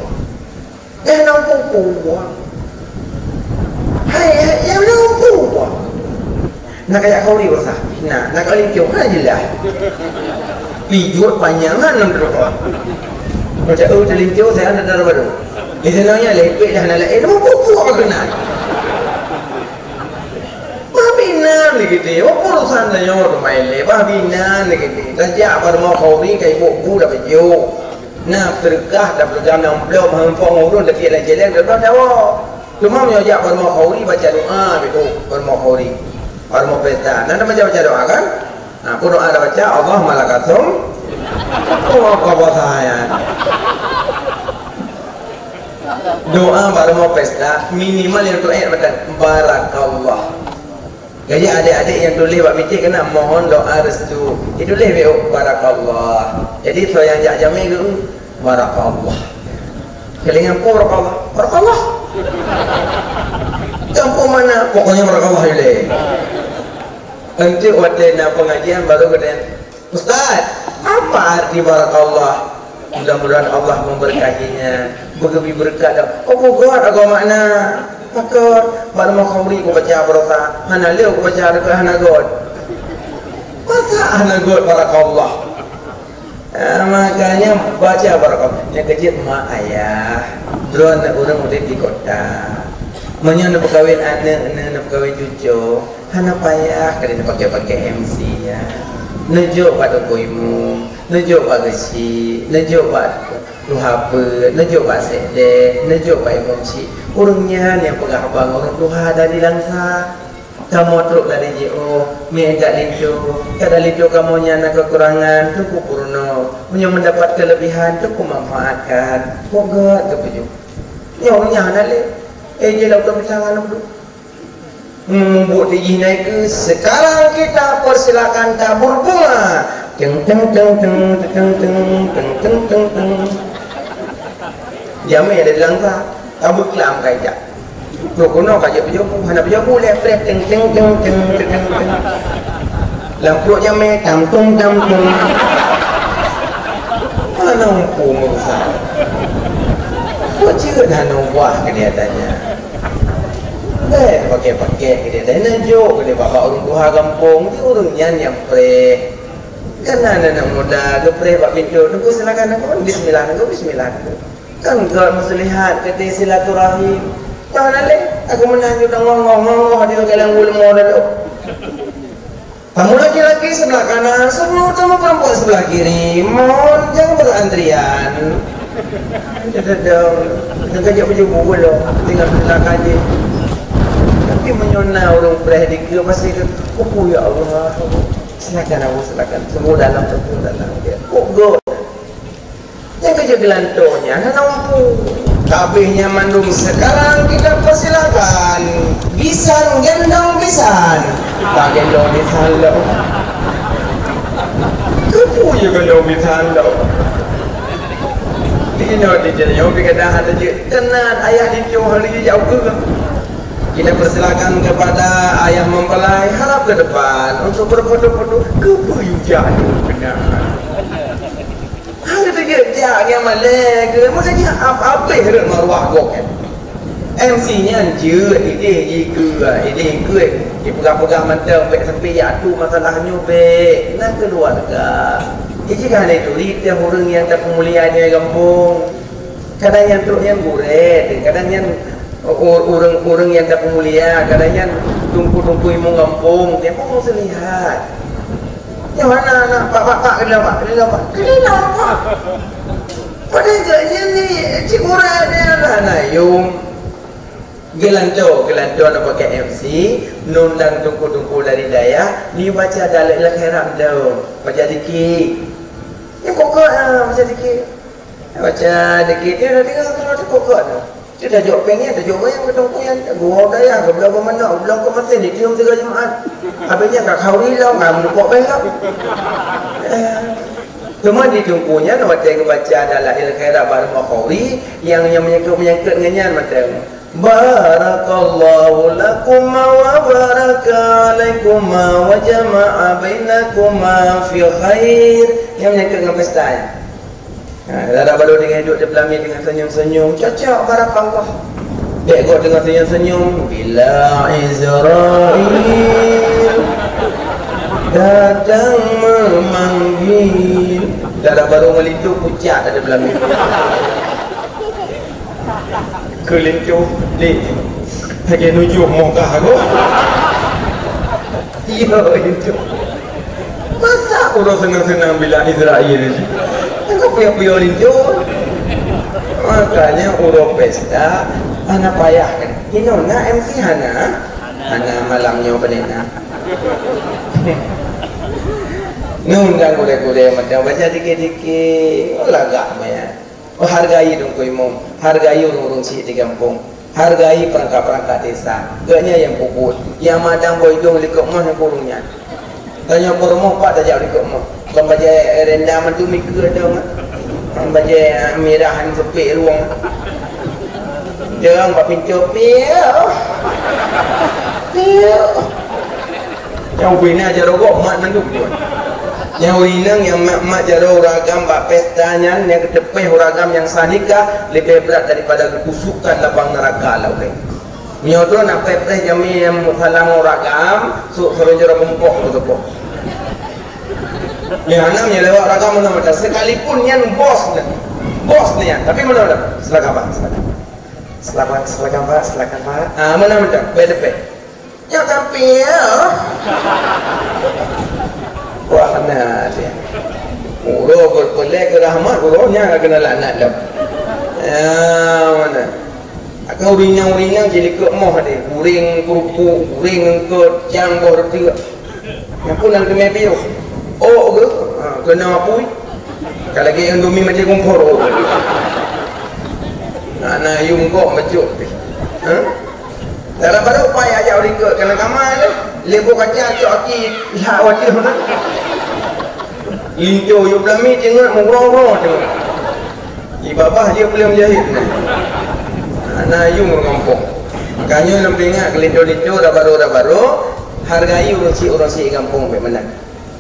Eh, na mampu buang. Hai, hai, ya na mampu buang. Nak kayak kau ni basah. Nah, nak kau lincung, ha jelas. Pijot panjang kan nam terus. Macam oh terlincung saya ada darah baru. Di sana nya lepek dah nak lain, na mampu buang kena. Bah binan lagi dia, apa urusan saya tu main le, bah binan lagi dia. Tajak pada mau kau ni kayak buku dah bejok. Na seudeukah dan peugah nyang bloe meuheumpông ureueng lagèe lam céléng, dan bloe dawa. Cuma meunyoe jak bak rumoh khauri, baca doa beu, bak rumoh khauri. Bak rumoh pesta. Na baca-baca doa kan? Na, peue doa tabaca, "Allahumma lakasum." Oh, apa bahasa ya? Doa bak rumoh pesta, minimal nyang tu'et mantong, "Barakallah." Jadi, adék-adék nyang tuléh bak miték keunan mohon doa restu. Ituléh beu, "Barakallah." Jadi, soe nyang jak jamé geu, "Barakallah." Kelingan po barakallah. Barakallah. Kampung mana? Pokoknya barakallah ilé. Enteuk watèe na pengajian baru geutanya, "Ustaz, apa arti barakallah?" Mudah-mudahan Allah memberkatinya, beugeubri beureukat dan, oh, bugot agama makna. Pakon, bak rumoh khauri kubaca barosa, hana lé kubaca deukah hana got. Masa hana got barakallah? Ah, makanya baca barakallah. Nyang keujeuet mak ayah, droeneuh ureueng udép di kota. Meunyoe neupeukawen aneuk, neupeukawen cuco, hana payah kali neupakè-pakè M C nyan. Neujok bak toko imum, neujok bak geuchik, neujok bak tuha peuet, neujok bak sekdè, neujok bak imum chik. Ureueng nyan nyang peugah haba ngon ureueng tuha dari Langsa. Kamoe trok dari jiôh, miet jak linto. Kadang linto kamoe nyan na keukurangan, teungku peurunoe. Meunyoe meudapat keuleubihan, teungku manfaatkan. Peugöt geupeujeuet. Nyoe ureueng nyan hana lé. Eh, jih lakoe meusalah lom tu. Mubuet di jih na ikeue, sekarang kita persilakan tabur bunga. Teng, teng, teng, teng, teng, teng, teng, teng, teng, teng. Jamé ada di langsa, ka beuklam ka ijak. Trok keunoe ka jeuet peujabu, hana peujabu lé, preh, teng, teng, teng, teng, teng, teng, teng. Lam pruet jamé, tam, tum, tam, tum. Hana mampu meurusak. Peue jeuet hana ubah keuliatan nyan. Bèk paké-paké keuliatan nyan, jok keuliatan bak ureueng tuha gampông, di ureueng nyan nyang preh. Kan na aneuk muda geupreh bak pintoe, "Teungku, silakan, Teungku." "Bismillah, Teungku, bismillah, Teungku." Kan gèt meuseulihat, keuti silaturahim. Nyoe hana lé, aku meunan ju tangong-ngong, ngong-ngong di dalam uleumo lalu. Tamu laki-laki sebelah kanan, semua tamu perempuan sebelah kiri. Mohon jangan berantrian. Dia dah, dah, dah kajak baju bubur loh, tinggal silakan je. Tapi meunyoe na ureueng preh dikeue, pasti ke, "Oh, ya Allah." Silakan, Abu, silakan. Semua dalam, semua dalam. Dia, "Oh, go." Nyang keu jeuet geulantoe nyan hana mampu. Ka abéh nyan mandum, sekarang kita persilakan bisan gendong bisan. Ka gendong bisan lom. Keupeue gendong bisan lom? Di inoe di jeuet nyoe pi gadang hana jeuet. Keunan ayah di jauh hana jijak ukeue. Kita persilakan kepada ayah mempelai, harap ke depan untuk berfoto-foto. Keupeue jak nyoe keunan? Hana teujak jak nyang malèe keu, makajih ap-, abéh rot maruah gob nyan. M C nyan jeuet idéh jih keu, idéh keu, jipeugah-peugah mantong bèk sampai jiatu masalah nyoe bèk. Na keuluwarga. Jih ka hana turi teuh ureueng nyang tapeumulia di gampông. Kadang nyan trok nyan gurèe, kadang nyan u-, ureueng-ureueng nyang tapeumulia, kadang nyan teungku-teungku imum gampông, nyan pun meuseulihat. Nyoe hana aneuk pak, pak, pak, keudroe pak, keudroe pak, keudroe pak. Padahai geuh nyan ni cit gurèe nyan lah na yum. Geulantoe, geulantoe na pakai M C, nun dan teungku-teungku dari dayah, ni baca Dalail Khairat dong, baca dikit. Ni pokok ah, baca dikit. Baca dikit, dia dah dengar tu, tu pokok tu. Dia dah jok pengin, dah jok wayang ke tongkuyan, gurèe dayah, ke belah manok, ke belah ke mesin, ditium tiga Jumat. Habis nyan ka khauri lom, ka meurukok beh lom. Eh. Cuma di teungku nyan, watèe geubaca Dalail Khairat bak rumoh khauri, nyang, nyang menyangkut-menyangkut ngon nyan mantong. Barakallahu lakuma wa baraka alaikuma wa jama'a bainakuma fi khair. Nyang menyangkut ngon pesta nyan. Ha, dara baru deungon duek di peulaminan deungon senyum-senyum, cocok, barakallah. Bèk gob deungon senyum-senyum, bila Israel datang memanggil. Dara baru ngon linto pucak di peulaminan. Keu linto, dek. Lagèe nujoh moh kah aku. Iya, linto. Masa uroe seunang-seunang bila Israel ni? Aku puyôh-puyôh linto. Makanya uroe pesta, hana payah kan? Inoe na M C hana? Hana malam nyoe beunéh na. Nun dan gurèe-gurèe mantong baca dikit-dikit. Oh, lagak meunan. Oh, hargai teungku imum, hargai ureueng-ureueng chik di gampông, hargai peurangkat-peurangkat desa. Geuh nyan nyang peubuet, nyang madang boh idông likot moh nyang kureueng nyan. Tanyoe peurumoh pat tajak likot moh. Kon bajèe renda mandum ikeue dong. Bajèe mirah han seupek rueng. Dong bak pintoe, piôh. Piôh. Nyang ubé na jaroe gob mat mandum. Nyang ureueng inong nyang mat-mat jaroe ureueng agam bak pesta nyan, nyang geuteupéh ureueng agam nyang sah nikah leubeh brat daripada geutusukkan lam neuraka lam ulèe. Meunyoe droe na preh-preh jamé nyang meusalam ureueng agam, sôk sidroe jaroe bungkôk meuteupôh. Nyang hana meunyoe lewat ureueng agam meunan mantong, sekalipun nyan bos nyan. Bos nyan, tapi meunan mantong. Silakan, Pak, silakan. Silakan, silakan, Pak, silakan, Pak. Ah, meunan mantong, bèk teupéh. Nyoe ka piôh. Wah, na dia. Uroe geupeulèe keu rahmat, uroe nyan ka keuneuk laknat lom. Ya, mana? Akan uringan-uringan jilikot moh deh. Uring keurupuk, uring eungkôt, cang boh reuteuek. Nyan pun nyang teumé piôh. Ôk geuh, ha, keunoe apui. Ka lagèe Indomie maté kompor, ôk. Na, na yum kok bacut pih. Ha? Dalam baru pai ajak ureueng ikot keunan kama lé. Lé boh kaca cok aki lhak watèe. Linto yub lami teungeut meugroe-groe teungeut. Di babah jeuet peuleueng jahét. Hana yuem ureuëng gampông. Makajih lôn peuingat keu linto-linto dak barô-dak barô, hargai ureuëng syiek-ureuëng syiek gampông bék meunan.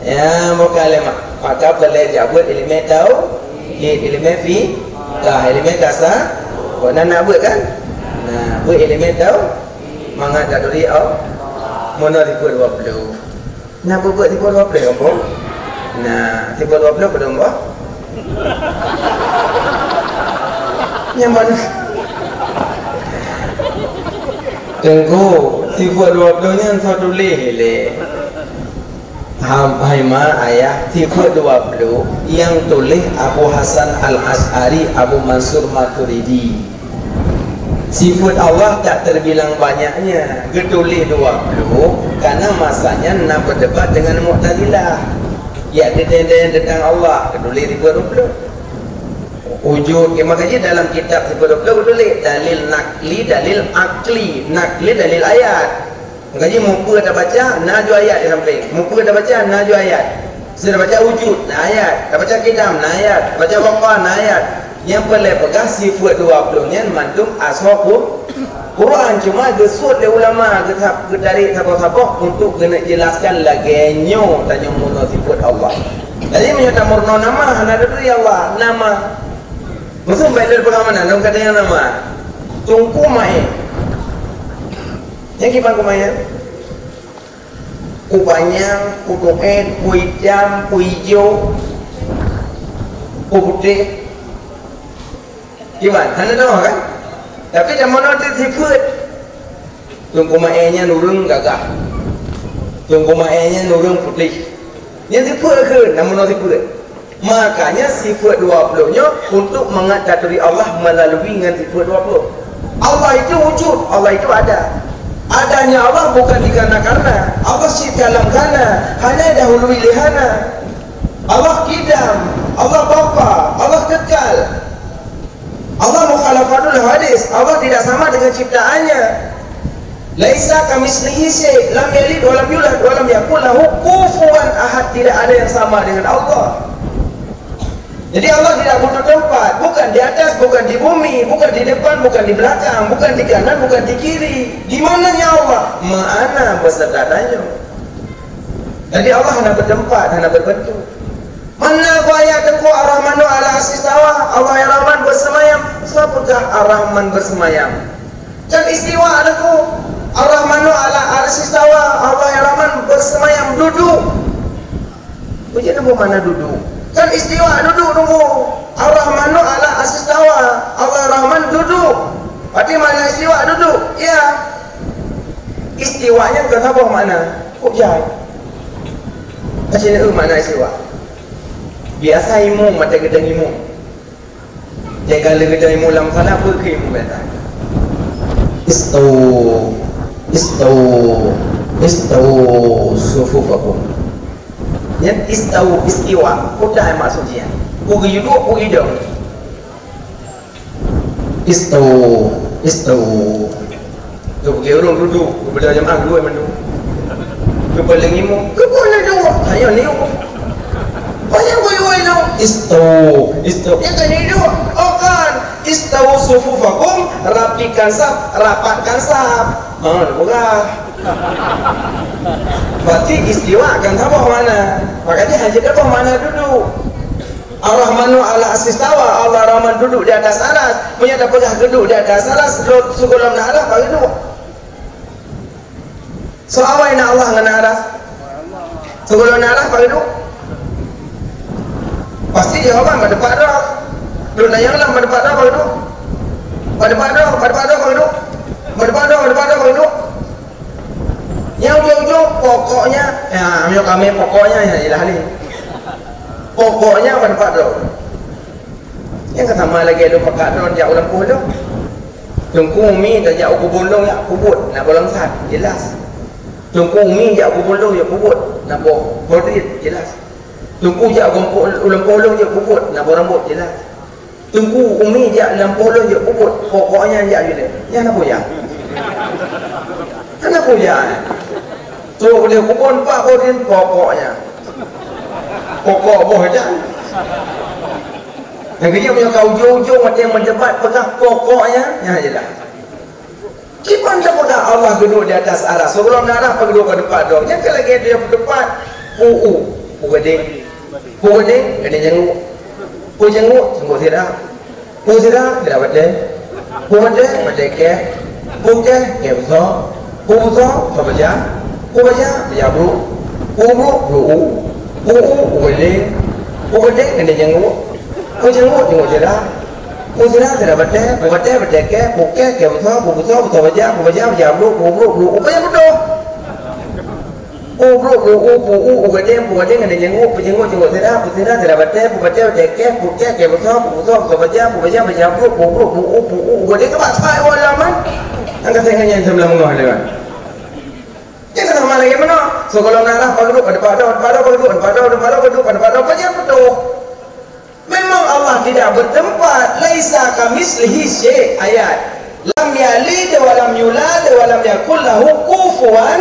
Ya, bukan lé mak. Maka peureulée jak beuet iéleumé tauhid, iéleumé fiqah, iéleumé tasawuf. Kok na nak beuet kan? Nah, beuet iéleumé tauhid mangat taturi Allah. Meunoe sifeuet dua puluh. Na beuet-beuet sifeuet dua puluh, Ampôn? Na, sifeuet dua puluh padum bah? Nyang mana? Teungku, sifeuet dua puluh nyan soe tuléh lé? Ham, hai ma, ayah, sifeuet dua puluh nyang tuléh Abu Hasan Al-Asy'ari, Abu Mansur Maturidi. Sifeuet Allah tak terbilang banyaknya, geutuléh dua puluh, karena masa nyan na berdebat dengan Mu'tazilah. Ya, tentang, tentang Allah, geutuléh sifeuet dua puluh. Wujud, ya, makanya dalam kitab sifeuet dua puluh geutuléh dalil nakli, dalil akli, nakli, dalil ayat. Makajih mupeue tabaca, na ju ayat di sampéng. Mupeue tabaca, na ju ayat. Seudeh tabaca wujud, na ayat. Tabaca kidam, na ayat. Tabaca baqa, na ayat. Nyang peureulée peugah sifeuet dua puluh nyan mandum asoe Qur-, Quran, cuma geusuet lé ulama, geusab-, geutarek saboh-saboh untuk geuneuk jelaskan lagée nyoe tanyoe meunoe sifeuet Allah. Jadi meunyoe tameurunoe nama, hana taturi Allah, nama. Maksud baik dari peugah mana? Dalam kata yang nama. Teungku Maé. Nyang kiban kumayan, ku panyang, ku tuét, ku itam, ku ijo, ku putéh. Kiban, hana teuh kan? Tapi dak meunoe teuh sifeuet. Teungku Maé nyan ureuëng gagah. Teungku Maé nyan ureuëng putéh. Nyan sifeuet kheun, dak meunoe sifeuet. Makanya sifeuet dua puluh nyoe untuk mangat taturi Allah melalui ngon sifeuet dua puluh. Allah itu wujud, Allah itu ada. Adanya Allah bukan dikarena-karena. Allah syik dalam kana, hana dahului lé hana. Allah kidam, Allah baqa, Allah kekal. Allah mukhalafatul hawadis, Allah tidak sama dengan ciptaannya. Laisa kamitslihi syai', lam yalid wa lam yulad wa lam yakul lahu kufuwan ahad, tidak ada yang sama dengan Allah. Jadi Allah tidak butuh tempat, bukan di atas, bukan di bumi, bukan di depan, bukan di belakang, bukan di kanan, bukan di kiri. Di mananya Allah? Ma'ana beserta tanyoe. Jadi Allah hana bertempat, hana berbentuk. Mana ayat Teungku Ar-Rahmanu 'alal 'arsy istawa, Allah Ar-Rahman bersemayam? Siapa peugah Ar-Rahman bersemayam? Kan istiwa Teungku. Ar-Rahmanu 'alal 'arsy istawa, Allah Ar-Rahman bersemayam duduk. Peue jeuet makna duduk? Kan istiwa duduk Teungku. Ar-Rahmanu 'alal 'arsy istawa, Allah Ar-Rahman duduk. Berarti makna istiwa duduk? Ya. Istiwa nyan kon saboh makna. Kok jai? Aci na makna istiwa. Biasa imum, mata geudang imum. Jadi kalau geudang imum lam salat, peue keu imum biasa? Istau, istau, istau sufufakum. Nyan istau, istiwa. Peue maksud jih? Peue geuyue duek, peue geuyue dong. Istau, istau. Tu bagi ureuëng duduk, beubeda jamaah dua mandum. Keupaléng imum, keupaléng dua, hanya liu. Banyak woi-woi tu. Istau, istau. Yang kan hidup, oh kan. Istau sufufakum, rapikan saf, rapatkan saf. Ha, murah. Berarti istiwa kan saboh makna. Makanya hanya saboh makna duduk. Ar-Rahmanu 'alal 'arsy istawa, Allah Rahman duduk di atas aras. Meunyoe tapeugah duduk di atas aras, lôn sigohlom na aras, baru duduk. Soe awai na Allah ngon na aras? Sigohlom na aras, baru duduk. Pasti jawaban bak teumpat droe. Lôn tanyong lam bak teumpat droe, baru duduk. Bak teumpat droe, bak teumpat droe, baru duduk. Bak teumpat droe, bak teumpat droe, baru duduk. Nyang ujong-ujong, pokoknya, ya, meunyoe kami pokoknya, ya, jeulaih lé. Pokoknya bak teumpat droe. Nyang ka sama lagée lôn pakat droe jak u lampôh lôn. Teungku Umi tajak u kubôn lôn jak peubuet, na boh langsat, jeulaih. Teungku Umi jak u kubôn lôn jak peubuet, na boh brodit, jeulaih. Teungku jak u lampôh, u lampôh lôn jak peubuet, na boh rambôt, jeulaih. Teungku Umi jak lampôh lôn jak peubuet, pokoknya jak jeulaih. Nyan na peue jak? Hana peue jak. Trok lé kubôn pak brodit, pokoknya. Pokok boh jan. Nyang keujeuet meunyoe ka ujong-ujong watée meudebat peugah pokoknya, nyan jeulaih. Kiban teupeugah Allah geuduek di atas aras. Sigohlom na aras, peugeuduek bak teumpat droe. Nyan ka lagée dia peuteupat. Pu u, pu gadeng. Pu gadeng, gadeng janguk. Pu janguk, janguk sira. Pu sira, sira batée. Pu batée, batée keh. Pu keh, keh busoe. Pu busoe, busoe baja. Pu baja, baja brok. Pu brok, brok u. Pu u, u gadeng. Pu gadeng, gadeng janguk. Pu janguk, janguk sira. Pu sira, sira batée. Pu batée, batée keh. Pu keh, keh busoe. Pu busoe, busoe baja. Pu baja, baja brok. Pu brok, brok u. Panyang beutôi. Pu brok, brok u, pu u, u gadeng, pu gadeng, gadeng janguk, pu janguk, janguk sira, pu sira, sira batée, pu batée, batée keh, pu keh, keh busoe, pu busoe, busoe baja, pu baja, baja brok, pu brok, brok u, pu u, u gadeng, keubah that u alaman. Nyang ka seuhingga nyan seubelah meungoh lewat. Nyan ka sama lagée meunoe. Sigohlom na aras, peugeuduek bak teumpat droe, teumpat droe, peugeuduek bak teumpat droe, teumpat droe, peugeuduek bak teumpat droe, panyang beutôi. Memang Allah tidak bertempat, "Laisa kamitslihi syai'," ayat, "Lam yalid wa lam yulad wa lam yakul lahu kufuwan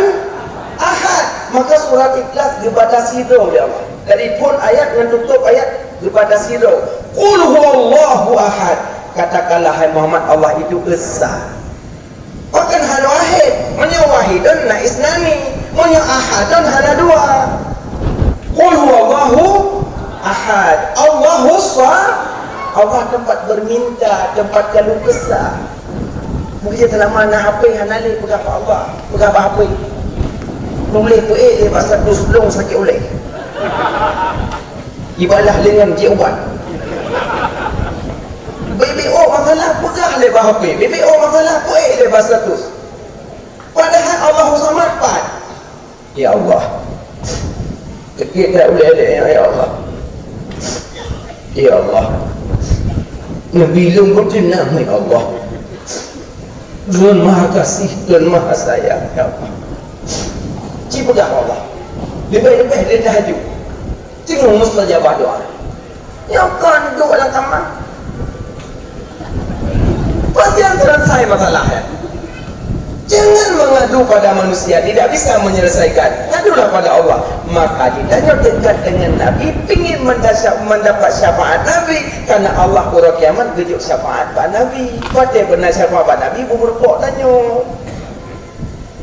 ahad." Maka surat Ikhlas geubatasi droe lé Allah. Dari phon ayat ngon tutup ayat geubatasi droe. "Qul huwallahu ahad." Katakanlah, hai Muhammad, Allah itu esa. Pakon hana wahid? Meunyoe wahidun na isnani, meunyoe ahadun hana dua. Qul huwallahu ahad. Allahus sa-, Allah tempat berminta, tempat keluh kesah. Mungkin selama na H P hana lé peugah bak Allah, peugah bak H P. Tuléh peuék lé bak status lôn sakét ulée. Ibalah lengan jiubat. B B O masalah peugah lé bak H P, B B O masalah peuék lé bak status. Padahai Allahu Samad pat. Ya Allah. Sakét that ulée lé, ya Allah. Ya Allah. Nabi lôn beuteunak, ya Allah. Tuhan Maha Kasih, Tuhan Maha Sayang, ya Allah. Ci peugah Allah. Leubeh-leubeh lé tahajud. Teungoh mustajabah doa. Nyoe kon duek lam kama. Pasti selesai masalah, ya. Jangan mengadu pada manusia, tidak bisa menyelesaikan. Ngadulah pada Allah. Maka geutanyoe dekat dengan Nabi, pingin mendasya-, mendapat syafaat Nabi, karena Allah uroe kiamat geujok syafaat bak Nabi. Watée beuna syafaat bak Nabi, beumeureumpok tanyoe.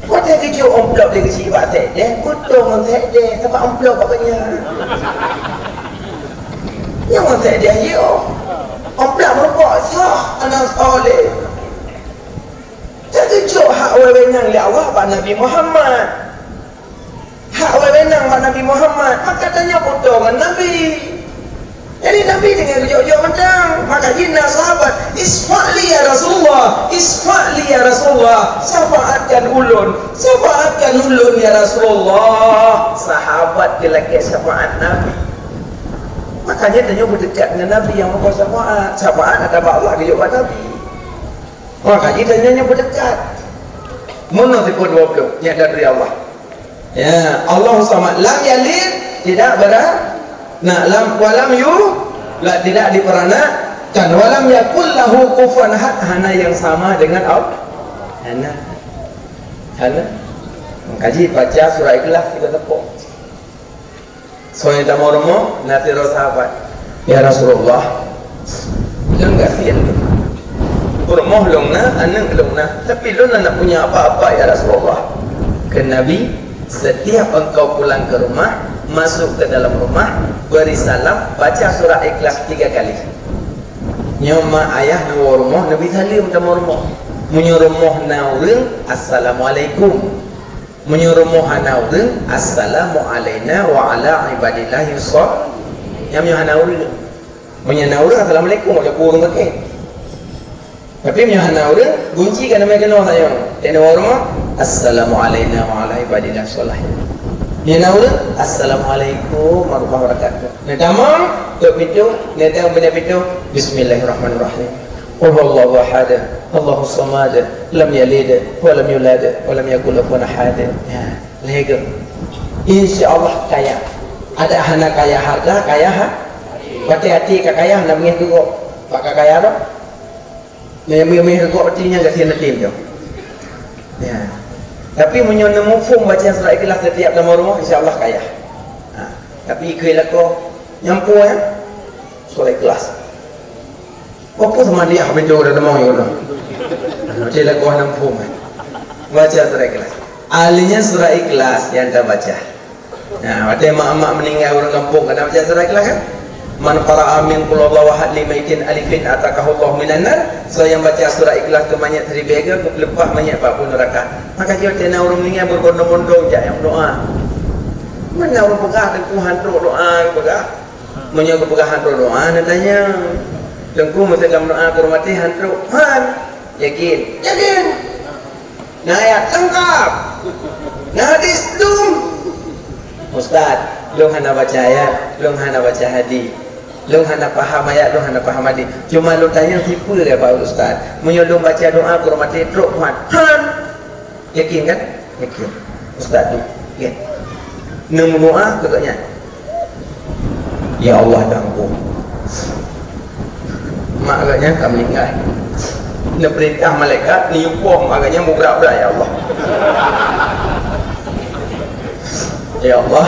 Watée geujok amplop lé geuchik bak sekdeh, beutôi ngon sekdeh, sabab amplop bak geuhnyan. Nyoe ngon sekdeh jih, amplop meureumpok sah, hana soe lé. Teugeujok hak wewenang lé Allah bak Nabi Muhammad. Hak wewenang bak Nabi Muhammad, maka tanyoe beutôi ngon Nabi. Jadi Nabi deungon geujok-jok mantong. Maka jih na sahabat, "Isfa' li ya Rasulullah, isfa' li ya Rasulullah, syafaatkan ulôn, syafaatkan ulôn ya Rasulullah." Sahabat geulakée syafaat Nabi. Makanya tanyoe beudekat ngon Nabi nyang meuko syafaat. Syafaat ata bak Allah geujok bak Nabi. Maka jih tanyoe nyoe beudekat. Meunoe sifeut dua puluh, nyan dari Allah. Ya, Allahu Samad, lam yalid, tidak bera-, nah, lam, wa lam yu-, la, tidak diperanakkan, wa lam yakul lahu kufuwan ahad, hana yang sama dengan Allah. Hana. Hana. Maka jih baca surah Ikhlas kita tepuk. Soe nyang tamong rumoh, na sidroe sahabat, "Ya Rasulullah, lôn gasien lôn. Rumoh lôn na, aneuëk lôn na, tapi lôn hana punya apa-apa, ya Rasulullah." Kheun Nabi, "Setiap engkau pulang ke rumah, masuk ke dalam rumah, beri salam, baca surah Ikhlas tiga kali." Nyoe mak ayah dua rumoh, Nabi saleuem tamong rumoh. Meunyoe rumoh na ureuëng, "Assalamualaikum." Meunyoe rumoh hana ureuëng, "Assalamu alaina wa ala ibadillahi shalihin." Nyan meunyoe hana ureuëng. Meunyoe na ureuëng, "Assalamualaikum," walaupun ureuëng kakek. Tapi meunyoe hana ureuëng, gunci ka namai keunoe sayoe. Teunoe rumoh, "Assalamu alaina wa ala ibadillahi shalihin." Meunyoe na ureuëng, "Assalamualaikum warahmatullahi wabarakatuh." Neutamong, tok pintoe, neudong bak pintoe, "Bismillahirrahmanirrahim. Qul huwallahu ahad, Allahus samad, lam yalid wa lam yulad, wa lam yakul lahu kufuwan ahad." Ya, lhèe goe. Insya Allah kaya. Adak hana kaya harta, kaya ha-, watèe até ka kaya, hana beungèh keu gob. Bak ka kaya dah. Nyang beungèh keu gob até nyan gasien até nyoe. Ya. Tapi meunyoe neumuphom baca surat Ikhlas setiap lam rumoh, insya Allah kaya. Ha. Tapi ikheun lakoe, Nyang po ya? Surah Ikhlas. Apa sama dia habis tu dah temu ya Allah. Nanti lagu hana muphom. Baca surah Ikhlas. Ahlinya surah Ikhlas yang dah baca. Nah, watèe mak-mak meninggal ureueng gampông, kan baca surah Ikhlas kan? "Man qara'a min qul huwallahu ahad li maitin alifin ataqahullahu minan nar." Soe nyang baca surah Ikhlas keu manyét siribèe, geupeuleupah manyét bak apui neuraka. Maka jih watèe na ureueng meninggal berbondong-bondong jak nyang doa. Mana ureueng peugah teungku han trok doa peugah? Meunyoe geupeugah han trok doa, neutanyong, "Teungku, meuseuti lôn doa keu ureueng maté han trok?" Han. Yakin? Yakin. Na ayat leungkap. Na hadis dum. "Ustaz, lôn hana baca ayat, lôn hana baca hadis. Lôn hana paham ayat, lôn hana paham hadis. Cuma lôn tanyong sipeue lé Pak Ustaz. Meunyoe lôn baca doa keu ureueng maté trok han?" Han. Yakin kan? Yakin. Ustaz tu. Yakin. Neumeudoa keu gobnyan. "Ya Allah, Tuhanku. Mak gobnyan ka meuninggai. Neupeurintah malaikat neuyue pom mak gobnyan meubrat-brat, ya Allah. Ya Allah,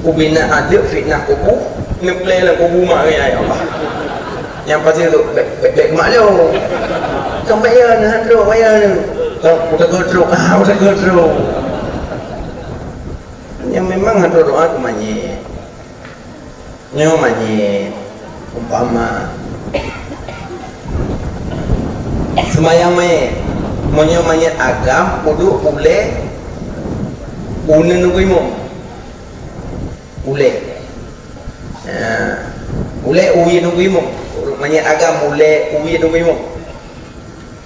ubina adeueb fitnah kubu, neuplè lam kubu mak gobnyan, ya Allah." Nyang pasti tu, bèk, bèk, bèk mak lôn. Kan bèk ya, neuhan trok, bèk ya, neu. Kan, udah keu trok, ah, udah keu trok. Nyang memang han trok doa keu manyét. Nyoe manyét, umpama. Seumayang manyét. Meunyoe manyét agam, uduk ulèe, uneun nunggu imum. Ulèe. Ha, ulèe uwie nunggu imum. Manyét agam ulèe uwie nunggu imum.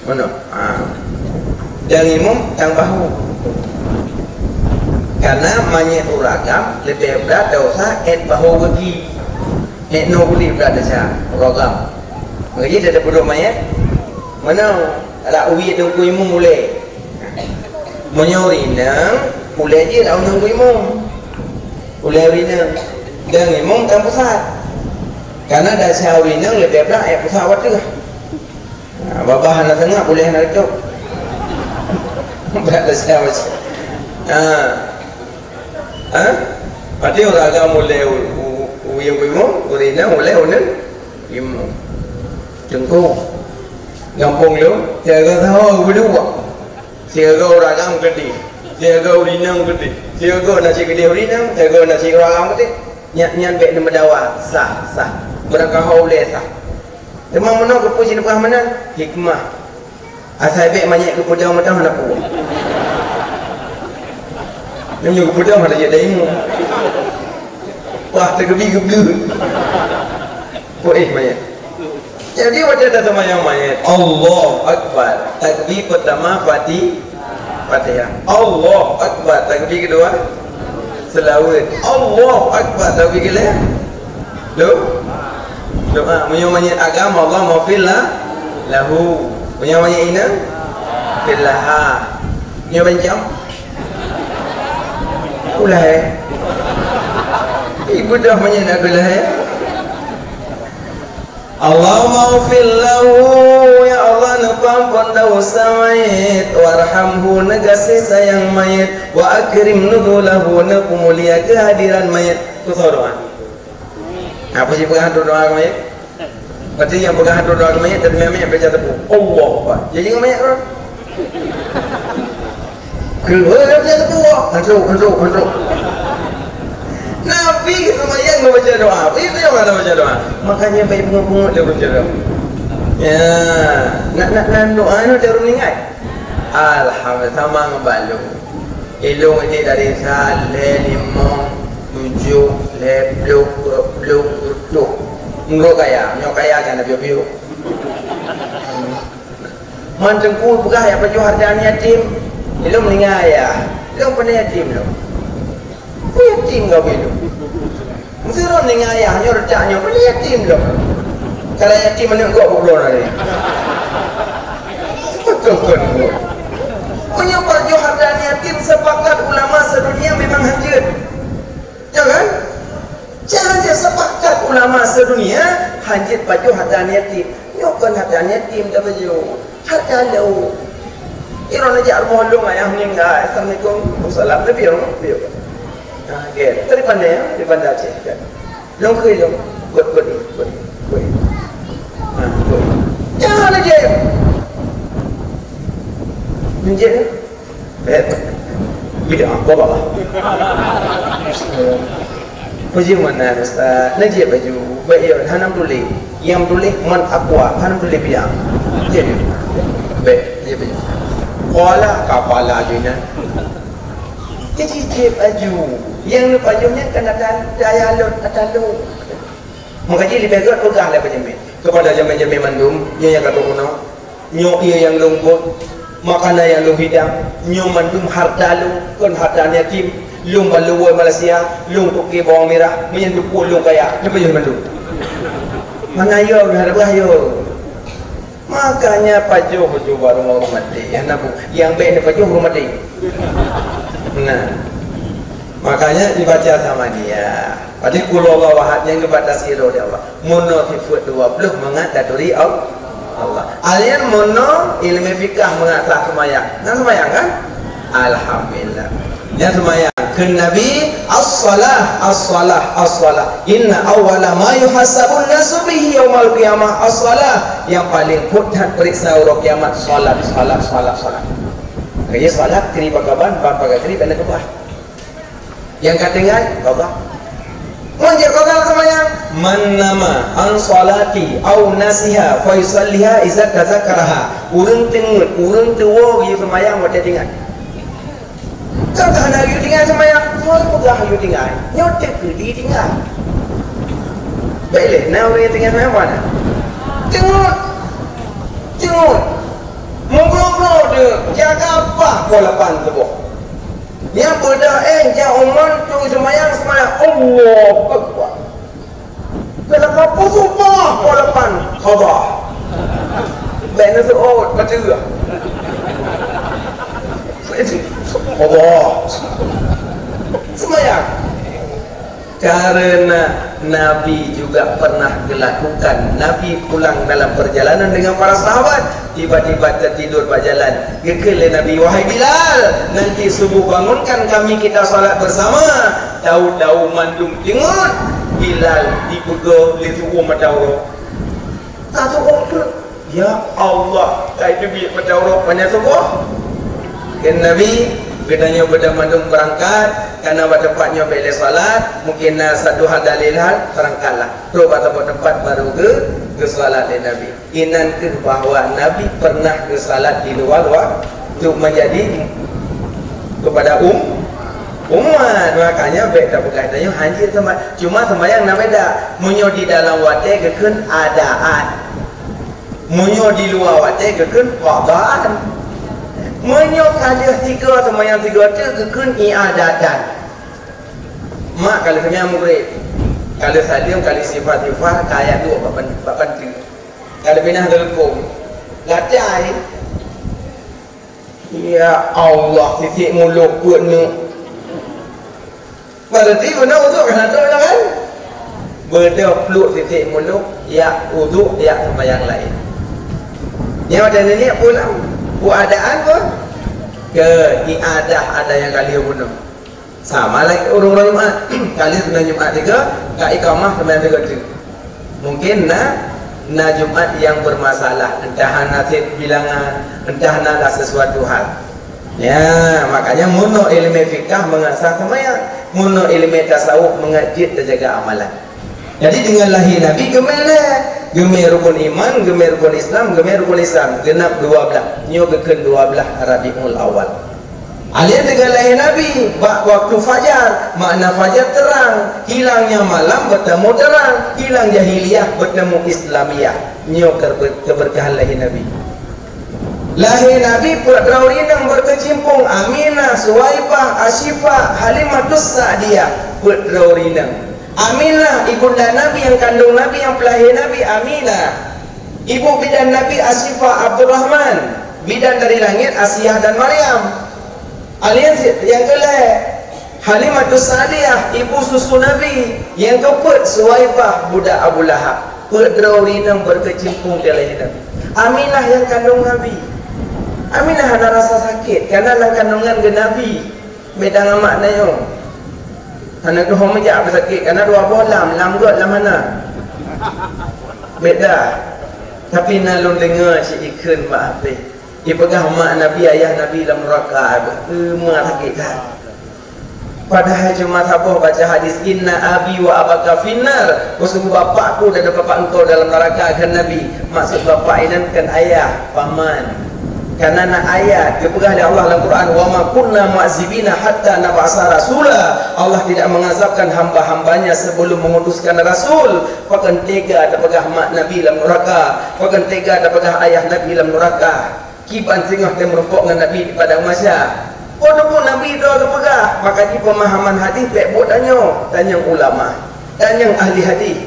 Meunoe. Ha. Dan imum tang bahu. Karena manyét ureueng agam leubeh brat desya 'et bahu geugi. 'Et noe geugi brat desya ureueng agam. Maka jih teupeuduek manyét. Meunoe, rak uwie teungku imum ulèe. Meunyoe ureueng inong, ulèe jih lam uneun imum. Ulèe ureueng inong. Dan imum tang pusat. Karena desya ureueng inong leubeh brat 'et pusat watèe. Ha, babah hana seungab, ulèe hana reutôp. Brat desya macam. Ha. Ha? Berarti ureueng agam ulèe u, u, uwie imum, ureueng inong ulèe uneun imum. Teungku. Gampông lôn, tiga tahun berdua. Sigoe ureueng agam keudeh, sigoe ureueng inong keudeh, sigoe na cit keudeh ureueng inong, sigoe na cit ureueng agam keudeh. Nyan, nyan bèk neumeudawa, sah, sah. Meurakaho ulèe sah. Teuma meunoe keupeue jipeugah meunan? Hikmah. Asai bèk manyét geupeudong mantong hana peue. Meunyoe geupeudong hana jeuet daimu. Wah, teugeubi geubleue. Peue éh manyét. Jadi watèe taseumayang manyét, Allahu Akbar. Takbir pertama Fati-, Fatihah. Allahu Akbar. Takbir kedua, seulaweuet. Allahu Akbar. Takbir keulhèe, do-, doa. Meunyoe manyét agam, Allahummaghfir la-, lahu. Meunyoe manyét inong, fir laha. Nyoe bancam. Ulai. Ibu dah manyét nak ulai. Allahummaghfir lahu, ya Allah, neupeuampôn desya manyét, warhamhu, neugaséh sayang manyét, wa akrim nuzulahu, neupeumulia keuhadiran manyét. Keu soe doa? Apa sih peugah doa keu manyét? Berarti nyang peugah doa keu manyét, dan manyét baca teupeu. Allah Akbar. Jadi manyét tu. Keuluwa dari dalam kubur. Hantu, hantu, hantu. Nabi seumayang membaca doa. Begitu juga mana baca doa. Makanya baik pungut-pungut dia baca doa. Ya, nak, nak, nak doa ni dia ureueng ingat. Alhamdulillah, sama ngon balu. Ilong ini dari sa, lhèe, limong, tujoh, lhèe plôh, dua plôh, tujoh. Enggak kaya, nyoe kaya kan Nabi Ayub. Man teungku peugah jak pajoh hareuta aneuk yatim. Ilong meuninggai ayah. Ilong pane yatim lom. Peue yatim kawé lom? Meuseu lôn meuninggai ayah nyoe reutak nyoe pane yatim lom. Kalau yatim aneuk gob bubunoe nari. Beutôi kon. Meunyoe pajoh hareuta aneuk yatim sepakat ulama sedunia memang hanjeuet. Ya kan? Jangan dia sepakat ulama sedunia hanjeuet pajoh hareuta aneuk yatim. Nyoe kon hareuta aneuk yatim tapajoh. Hareuta lôn. Iron jak rumoh lôn ayah meuninggai. Assalamualaikum. Waalaikumsalam. Tapi ya, tapi ya. Nah, oke. Dari mana ya? Dari Banda Aceh. Kan? Lôn kheun lôn, buet, buet, buet, buet. Ha, buet. Jangan aja. Menjadi. Eh, bid'ah, bawa lah. Baju mana, Ustaz? Najib baju. Baik, ya, hana tulis. Yang tulis man aqua, hana tulis bid'ah. Jadi, baik, najib baju. Qala, kapala je nyan. Jadi, jib baju. Yang ni baju ni kan ada daya lon, ada lon. Maka jih leubeh gét peugah lé peujeumet keupada jamé-jamé mandum, nyoe nyang ka teupeue, nyoe ié nyang lôn buet, makanan nyang lôn hidang, nyoe mandum hareuta lôn, kon hareuta yatim, lôn ban lôn woe Malaysia, lôn toké bawang mirah, meunyan teupeu lôn kaya, leubeh mandum. Mana yo, hana bah yo. Makanya pajoh ju baru mau mati. Ya, nabu. Yang baik ni pajoh ureuëng mati. Nah. Makanya dibaca sama dia. Pada kulullah wahad yang dibatasi oleh Allah. Mono sifat dua puluh mangat daturi Allah. Alian mono ilmu fikah mengasah semayang. Nah, semayang kan? Alhamdulillah. Nyan seumayang. Kheun Nabi, "As-shalah, as-shalah, as-shalah. Inna awwala ma yuhasabun nasu bihi yaumal qiyamah as-shalah." Nyang paleng phôn that peuriksa uroe kiamat, salat, salat, salat, salat. Kaya salat, kri bakaban, ban pakai kri, kena keubah. Nyang ka tinggai, qadha. Mun jeuet qadha seumayang, "Man nama an shalati au nasiha fa yusalliha iza tazakkaraha." Ureuëng teungeut, ureuëng tuwoe geuyue seumayang watée teuingat. Kan hana geuyue tinggai seumayang, nyoe peugah geuyue tinggai. Nyoe teukeudi tinggai. Baik lé, na ureuëng nyang tinggai seumayang mana? Teungeut. Teungeut. Meugroe-groe deuek, jaga pah poh lapan tuboh. Nyang beudah, eh, jak uman tu seumayang, seumayang. Allahu Akbar. Keuleupah peusumpah, walapan qadha. Bèk neuseuôt, bateue. Qadha. Seumayang. Karena Nabi juga pernah dilakukan. Nabi pulang dalam perjalanan dengan para sahabat. Tiba-tiba tertidur bak jalan. Geukheun lé Nabi, "Wahai Bilal, nanti subuh bangunkan kami kita salat bersama." Tahu-tahu mandum teungeut, Bilal jipeugah lé tu'ueng mata uroe. Ka tu'ueng peuet. Ya Allah, ka jiteubiet mata uroe, panyang suboh. Kheun Nabi, geutanyoe beudôh mandum beurangkat, karena bak teumpat nyoe bèk lé salat, mungkin na satu hal dalil hal, beurangkatlah. Trok bak teumpat-teumpat baru geu-, geusalat lé Nabi. Inan kheueh bahwa Nabi pernah geusalat di luar waktu menjadi kepada um-, umat. Makanya bèk tapeugah tanyoe hanjeuet seumayang. Cuma seumayang na beda. Meunyoe di dalam watèe geukheun adaan. Meunyoe di luwa watèe geukheun qadaan. Meunyoe ka lheueh tiga seumayang tiga teuk geukheun i'adatan. Mak ka lheueh seumayang Maghrib. Ka lheueh saleuem, ka lheueh sifah-sifah, ka ayat dua bak pan-, bak panteue. Ka lheueh pinah teuleukom. Gatai. Ya Allah, sisik mulôh peuet neuk. Berarti guna uduk kan ada orang kan? Beudôh pluek sisik mulôh, ya uduk, ya seumayang laén. Nyoe ada nenek pulang. Keadaan pun ke iadah ada yang kali bunuh. Sama lagi ureuëng-ureuëng Jumat. Kali seunang Jumat tiga, ka ikamah seunang tiga tu. Mungkin na, na Jumat yang bermasalah, entah na sit bilangan, entah na lah sesuatu hal. Ya, makanya meunyoe ilmu fikah mengasah semayang, meunyoe ilmu tasawuf mengajit terjaga amalan. Jadi dengan lahé Nabi geumé lhèe, geumé rukun iman, geumé rukun Islam, geumé rukun ihsan, geunap dua blah. Nyoe geukheun dua blah Rabiul Awal. Alheuh deungon lahé Nabi bak waktu fajar, makna fajar terang, hilangnya malam bertemu terang, hilang jahiliyah bertemu Islamiyah. Nyoe keber-, keberkahan lahé Nabi. Lahé Nabi peuet droe ureueng inong berkecimpung, Aminah, Suwaibah, Asyifah, Halimatus Sa'diyah, peuet droe ureueng inong. Aminah, ibunda Nabi, nyang kandong Nabi, nyang peulahé Nabi, Aminah. Ibu bidan Nabi Asyifah Abdurrahman, bidan dari langit Asiah dan Maryam. Alien si-, nyang keulhèe, Halimatus Sa'diyah, ibu susu Nabi, nyang keupeuet Suwaibah budak Abu Lahab. Peuet droe ureueng inong berkecimpung di lahé Nabi. Aminah nyang kandong Nabi. Aminah hana rasa sakét, karena lam kandungan geuh Nabi. Beda ngon mak nyoe. Hana tuho meujak beusakét, karena dua boh lam, lam göt lam hana. Beda. Tapi na lôn deungoe cit ikheun bak H P. Ipeugah mak Nabi, ayah Nabi lam nuraka. Eh, mak sakét that. Padahai cuma saboh baca hadis, "Inna abi wa abaka finnar." Sesungguh bapakku dan bapak engkau dalam neraka, kan Nabi. Maksud bapak inan kan ayah, paman. Karena na ayat geupeugah lé Allah lam Quran, "Wa ma kunna mu'adzibina hatta nab'atsa rasula." Allah tidak mengazabkan hamba-hambanya sebelum mengutuskan rasul. Pakon tega tapeugah mak Nabi lam nuraka, pakon tega tapeugah ayah Nabi lam nuraka. Kiban singoh tém meurumpok ngon Nabi di padang mahsyar. Oh, teupeu Nabi droe geupeugah, maka di pemahaman hadis bèk buet tanyoe, tanyong ulama, tanyong ahli hadis.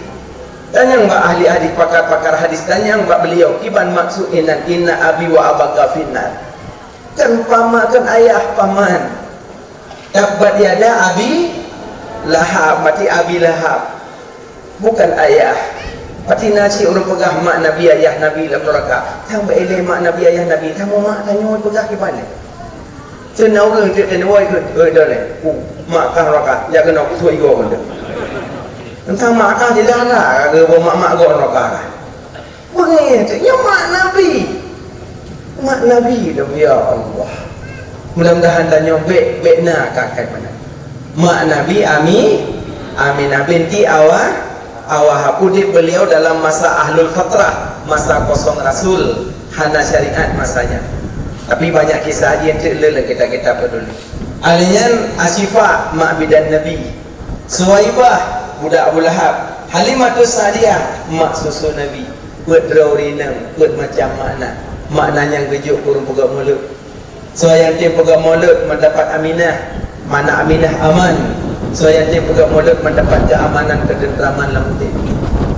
Tanyong bak ahli-ahli pakar-pakar hadis, tanyong bak beliau, kiban maksud inan, "Inna abi wa abaka finnar." Kan pama, kan ayah, paman. Tabbat yada Abi Lahab, mati Abi Lahab. Bukan ayah. Pati na cit ureueng peugah mak Nabi, ayah Nabi lam neraka. Tambah ilèe mak Nabi, ayah Nabi. Kamoe mak tanyoe peugah kiban lé. Seuna ureueng cit teunuwai keu, "Eh, dah lé. Uh, mak kah neraka. Jak keunoe kusok igoe keu." Teuntang mak kah jeulaih lah, ka geuboh mak-mak gob neraka. Beungéh teuh, nyoe mak Nabi. Mak Nabi dong, ya Allah. Mudah-mudahan tanyoe bèk, bèk na kakai meunan. Mak Nabi Ami, Aminah binti Awa, Awahab. Udép beliau dalam masa ahlul fatrah, masa kosong Rasul, hana syariat masanya. Tapi banyak kisah jih, eunteuk le lam kitab-kitab peuduli. Ahli nyan Asyifa, mak bidan Nabi. Suwaibah, budak Abu Lahab. Halimatus Sa'diyah, mak susu Nabi. Peuet droe ureueng inong, peuet macam makna. Makna nyang geujok keu ureueng peugöt mulod. Soe nyang tém peugöt mulod meudapat Aminah, makna Aminah aman. Soe nyang tém peugöt mulod meudapat keuamanan, keuteuntraman lam udép.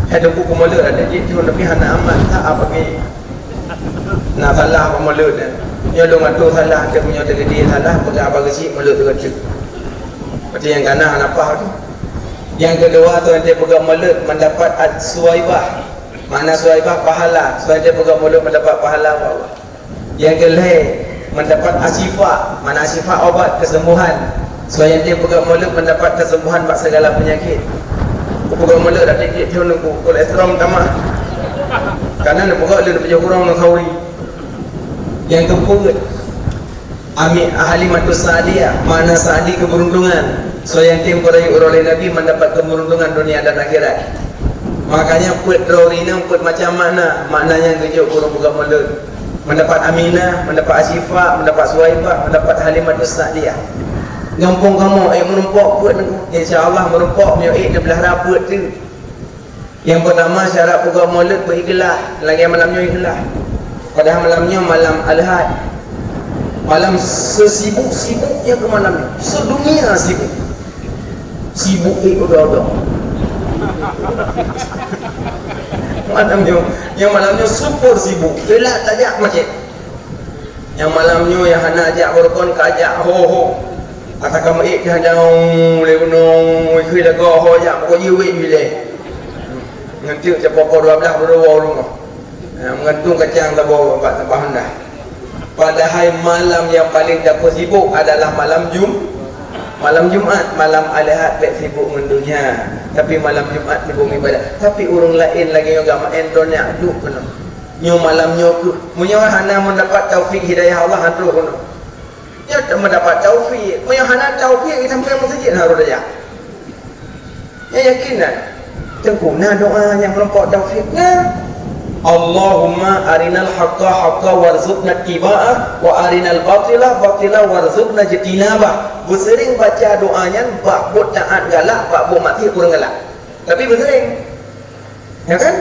Hai teungku, peumulod ada jih tu, tapi hana aman, tak apa ke. Na salah peumulod nyan. Nyoe lôn atoe salah, teuh meunyoe teugeudi salah, peugah bak geuchik mulod teugeudi. Berarti nyang kana hana paih tu. Nyang keudua tu, nyang teupeugah mulod meudapat at-, suwaibah. Makna suwaibah pahala. Soe nyang teupeugah mulod meudapat pahala bak Allah. Nyang keulhèe meudapat asyifa. Makna asyifa obat, kesembuhan. Soe nyang teupeugah mulod meudapat kesembuhan bak segala penyakit. Kupeugah mulod dak tiep-tiep thôn nungku kolesterol tamah. Karena neupeugah lé neupeujeuet kurong ngon khauri. Nyang keupeuet, Ami Halimatus Sa'diyah, makna Sa'di keberuntungan. Soe nyang tém peurayeuk uroe lé Nabi meudapat keberuntungan dunia dan akhirat. Makanya peuet droe inong peuet macam makna, makna nyang geujok ureueng peugah mulod. Meudapat Aminah, meudapat Asyifa, meudapat Suwaibah, meudapat Halimatus Sa'diyah. Gampông kamoe, eh, meurumpok peuet nungku. Insya Allah meurumpok meunyoe ék neublah rapeuet tu. Nyang peutama syarat peugah mulod beu ikhlas, lagèe malam nyoe ikhlas. Padahai malam nyoe malam Alhad. Malam sesibuk-sibuknya keu malam nyoe. Sedunia sibuk. Sibuk ék odoh-odoh. Malam nyoe, nyang malam nyoe super sibuk. Telat tajak macet. Nyang malam nyoe nyang hana jak beurukon ka jak ho-ho. Ata ka meuék ka daong lé gunong, ikhui lagoe ho jak pokok jiwék bileh. Ngeunteuk capopo dua blah berdua rumoh. Nah, meugantung kacang saboh bak sampah rendah. Padahai malam nyang paleng tapeusibok adalah malam Jum-, malam Jumat, malam Alhad bèk sibok ngon donya. Tapi malam Jumat sibok ibadat. Tapi ureueng laén lagèe nyoe geumaén donya duek keunoe. Nyoe malam nyoe keuh. Meunyoe hana meudapat taufik hidayah Allah, han troh keunoe. Nyoe teuma dapat taufik. Meunyoe hana taufik, sampoe meuseujid harôh tajak. Nyoe yakin that. Teungku, na doa nyang meurumpok taufik? Na. Allahumma arinal haqqa haqqa warzuqna ittiba'ah, wa arinal batila batila warzuqna ijtinabah. Beuseuring baca doa nyan bak buet taát galak, bak buet maksiat ureueng galak. Tapi beuseuring. Ya kan?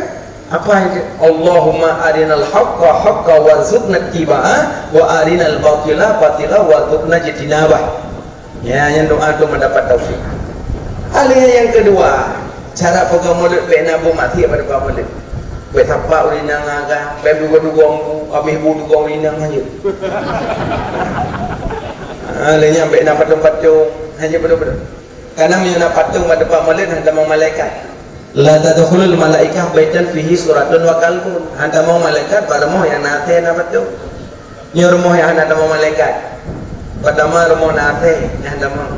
Apa itu? Allahumma arinal haqqa haqqa warzuqna ittiba'ah wa arinal batila batila warzuqna ijtinabah. Ya, nyan doa tu meudapat taufik. Hal nyang keudua, cara peugah mulod bèk na bu maksiat pada peugah mulod. Bèk sapa ureueng inong agam, bèk duga-duga bu, habéh bu duga ureueng inong hanjeuet. Ha, lheuh nyan bèk na patong-patong, hanjeuet beutôi-beutôi. Karena meunyoe na patong bak teumpat mulod, han tamong malaikat. La tadkhulul malaikah baitan fihi suratun wa kalbun. Han tamong malaikat bak rumoh nyang na asèe na patong. Nyoe rumoh nyang hana tamong malaikat. Pertama rumoh na asèe, nyang han tamong.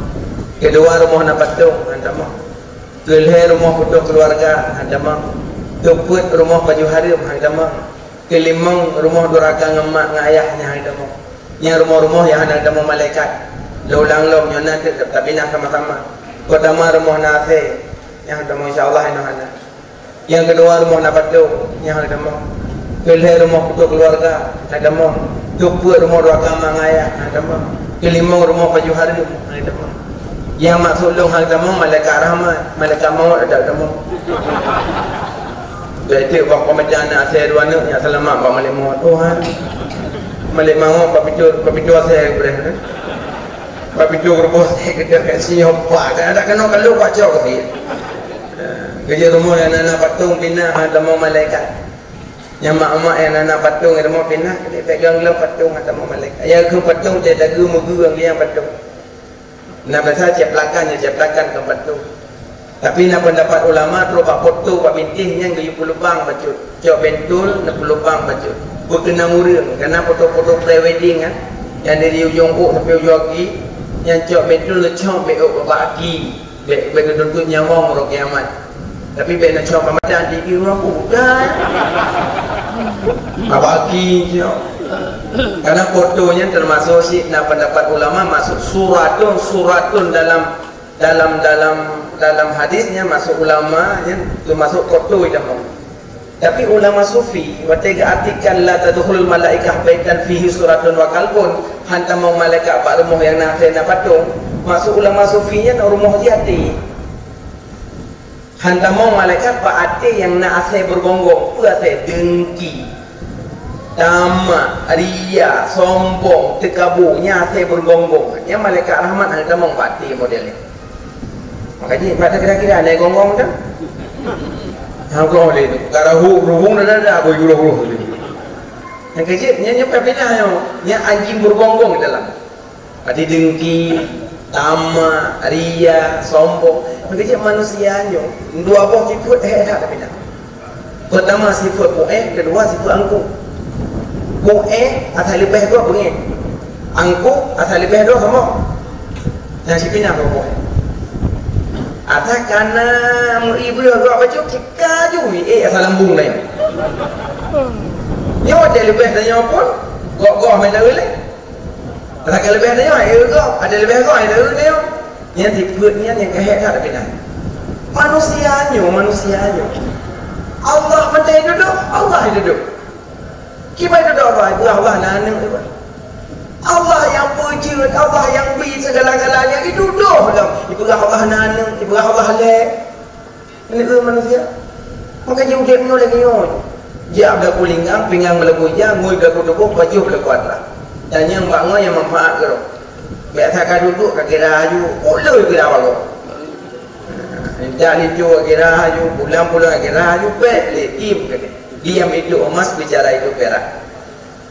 Keudua rumoh na patong, han tamong. Keulhèe rumoh putôh keuluwarga, han tamong. Keupeuet rumoh baju hareuem, han tamong. Keulimong rumoh duraka ngon mak ngon ayah, nyan han tamong. Nyan rumoh-rumoh nyang hana tamong malaikat. Lôn ulang lom, nyoe na teuk, tapi na sama-sama. Peurtama rumoh na asèe, nyan han tamong, insya Allah, nyoe hana. Nyang keudua rumoh na patong, nyan han tamong. Keulhèe rumoh putôh keuluwarga, han tamong. Keupeuet rumoh duraka mak ngon ayah, han tamong. Keulimong rumoh baju hareuem, han tamong. Nyang maksud lôn han tamong malaikat rahmat, malaikat maut han tamong. Bèk teuk bak peumeujah na asèe dua neuk nyang seulamat bak malaikat maut. Tuhan. Malaikat maut bak pintoe, bak pintoe asèe geubreeh. Bak pintoe geureuboh asèe geudeh kat sinyoe pat. Kadang-kadang keunoe ka lheueh bak cok keusiet. Keujeuet rumoh nyang na, na patong pinah, han tamong malaikat. Nyang mak-mak nyang na, na patong, rumoh pinah, bèk geuh lom patong, han tamong malaikat. Nyang keu patong, cit tageue meugeue nyang patong. Na biasa cit plakan, ya cit plakan keu patong. Tapi na peundapat ulama, trok bak poto, bak bintéh, nyan geuyue peulubang bacut. Cok bentul, na peulubang bacut. Beukeunong ureueng, kana poto-poto pre-wedding kan. Nyang dari ujong ôk sampai ujong gaki, nyan cok bentul, neucok bak ôk bak gaki. Bèk, bèk geutuntut nyawöng uroe kiamat. Tapi bèk neucok bak mata, di ureueng bukai. Bak gaki cok. Karena poto nyan termasuk cit na pendapat ulama masuk suratun, suratun dalam, dalam, dalam, dalam hadisnya masuk ulama nyan termasuk poto idaman. Tapi ulama sufi, watèe geuartikan la tadkhulul malaikah baitan fihi suratun wa qalbun, han tamong malaikat bak rumoh nyang na asèe na patong, maksud ulama sufi nyan rumoh di até. Han tamong malaikat bak até nyang na asèe beurgonggong, peue asèe? Deungki, tamak, ria, sombong, teukabu, nyan asèe beurgonggong. Nyan malaikat rahmat han tamong bak até model nyan. Maka jih, pada kira-kira naik gonggong tu. Ha, gonggong lé tu. Kara hu, rubung dah, dah, dah, boy guluh-guluh tu. Yang kecil, nyan, nyan payah pinah nyoe. Nyan anjing bergonggong di dalam. Berarti dengki, tamak, ria, sombong. Yang kecil manusia nyoe. Dua boh sifat, eh, dah, dah pinah. Peurtama sifeuet pu'éh, keudua sifeuet angkuh. Pu'éh asai leubeh gob beungéh. Angkuh asai leubeh droe sombong. Nyang sipinah gob pu'éh. Asai kana meu-i breueh gob bacut, cika ju ék asai lambung laén. Nyoe watèe leubeh tanyoe pun, gob-gob meunan lé. Asai ka leubeh tanyoe, ék gob, ada leubeh gob, ada leubeh tanyoe. Nyan sifeuet nyan nyang ka hék that tapi na. Manusia nyoe, manusia nyoe. Allah mantong dudoe, Allah dudoe. Kiban dudoe Allah, ipeugah Allah na aneuk, ipeugah. Allah nyang peujeuet, Allah nyang bri segala-galanya, idudoe lom. Ipeugah Allah na aneuk, ipeugah Allah lhèe. Nyoe manusia. Maka jih udép nyoe lagèe nyoe. Jak beulaku linggang, pinggang beulaku ija, ngui beulaku tuboh, pajoh beulaku atra. Dan nyang bak ngon nyang manfaat keudroe. Biasa ka dudoe ka kira aju, ulôi kira bagoe. Jak linto ka kira aju, pulang-pulang ka kira aju, pèh lé, diem keudéh. Diam itu emas, bicara itu perak.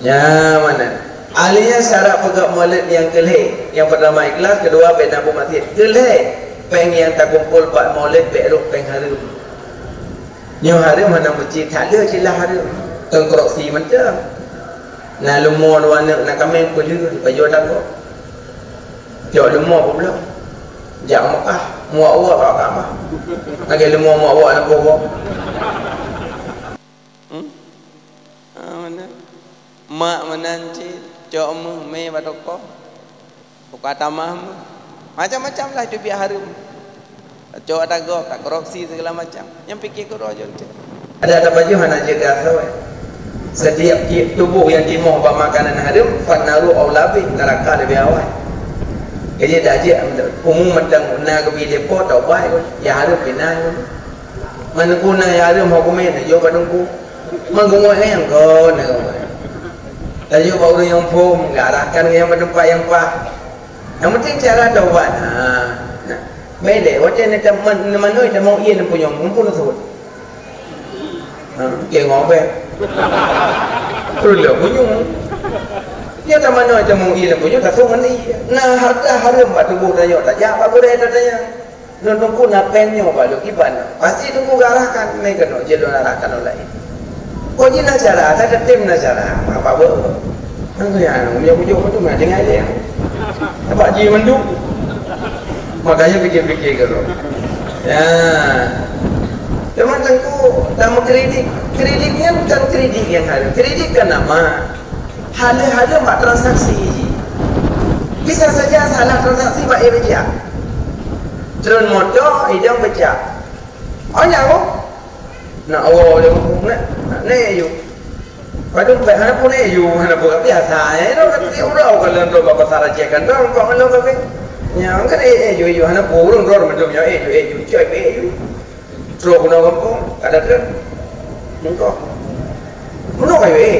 Nyan meunan. Ahli nyan syarat peugöt maulid nyang keu lhèe. Nyang peurtama ikhlas, keudua bèk na buet maksiet. Keu lhèe, péng nyang takumpol bak maulid bèk rhot péng hareuem. Nyoe hareuem hana meucit that le cit lah hareuem. Keu korupsi mantong. Na leumo dua aneuk na kaméng peuleueh pajoh tanggong. Cok leumo peubloe. Jak Mekah, muak uap bak Ka'bah. Lagèe leumo muak uap lam boh-boh. Hmm? Ah, meunan. Mak meunan cit, cok meuh mé bak toko. Buka tamah meuh. Macam-macam lah teubiet hareuem. Cok ata gob, takorupsi segala macam. Nyang pike keudroe jon cit. Ada-ada baju hana jaga asoe. Setiap ti-, tuboh nyang timoh bak makanan hareuem, fannaru aula bih, neuraka leubeh awai. Jadi dak jeuet umu mantong na geubi depo taubat, ya hareuem pih na. Meunyoe na nyang hareuem huköm nyan, jok bak teungku. Meunyoe nyang kon, tajok bak ureueng nyang phom, gak arahkan nyang bak teumpat nyang paih. Nyang penting cara taubat. Ha. Nah. Bèk lé, watèe neutamong, neutamong ié lam punyueng, muphom neuseuôt. Ha, oke, ngobek. Terus lah punyueng. Nyoe tamong ié lam punyueng, taseuôt ngon ié. Nah, harta hareuem bak tuboh tanyoe, tajak bak gurèe tatanya. Lôn teungku na péng nyoe bak lôn kiban. Pasti teungku gak arahkan, meukeunong lôn jeuet lôn arahkan lôn laén. Oh, jih na cara, ka teutem na cara. Apa buet? Nang ya, nang punya bujur tu mah dengar dia. Apa ji mandum? Makanya pikir-pikir dulu. Ya. Teuma Teungku, tameukritik. Kritik nyan bukan kritik nyang hareuem. Kritik kan nama. Hal-hal bak transaksi. Bisa saja salah transaksi bak ié beca. Tron moto, idong beca. Oh, nyan, oh. Nak awak boleh nak, nak, nak, yuk. Padum pek hana pun eh, yu, hana pun biasa, eh, lo, tapi udah kalau tu bapa salah cek kan, tu, kau lo, tapi. Nya, kan, eh, eh, yu, yu, hana pun, urang, urang, macam, ya, eh, yu, eh, yu, cek, eh, yu. Terus guna kampung, kada ter. Mengko. Mengko kayu, eh.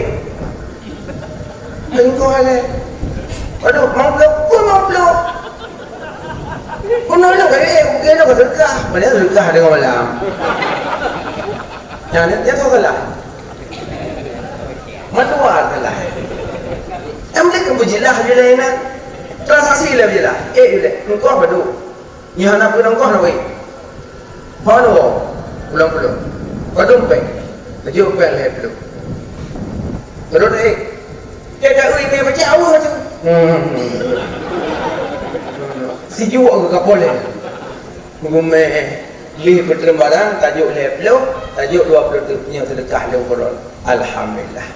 Mengko, eh. Aduh, mau blok, pun mau blok. Pun mau blok, eh, eh, eh, lo, sedekah. Padahal sedekah dengan malam. Nyan, nyan tu salah. Meutuah salah. Em, dia kan berjelas je lah, Inan. Transaksi lah berjelas. Eh, je lah. Engkau apa tu? Ni hana pun engkau nak weh. Hana weh. Pulang-pulang. Kau dompet. Kejut pek leh dulu. Kau dompet, eh. Dia tak weh, dia macam awal tu. Hmm. Sejuk ke kapal, eh? Meugumé lheueh peutreun barang, tajok lhèe ploh, tajok dua ploh teuk, nyoe seudeukah lhèe uroe. Alhamdulillah.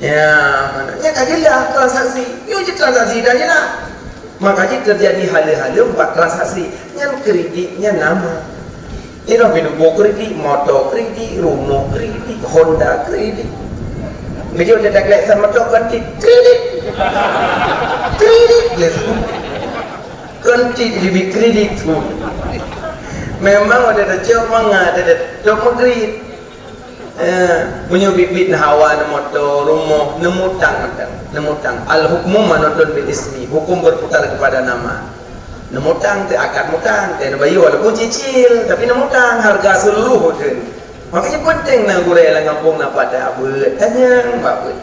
Ya, mana? Nyan ka jeulaih transaksi. Nyoe cit transaksi dah jeulaih. Maka cit teujadi haleue-haleue bak transaksi. Nyan kredit, nyan nama. Nyoe pih neuboh kredit, moto kredit, rumoh kredit, Honda kredit. Meunyoe teuka klik sama moto kredit, kredit. Kredit. Kon cit jibi kredit tu. Memang ada tacok mangat, ada tacok meugrib. Eh, meunyoe biet-biet na hawa, na moto, rumoh, neumutang mantong, neumutang. Al hukmu manutun bil ismi, hukum berputar kepada nama. Neumutang teu akad mutang, teu neubayeue walaupun cicil, tapi neumutang harga seluruh tu. Makanya penting na gurèe lam gampông na padah beuet, tanyong bak beuet.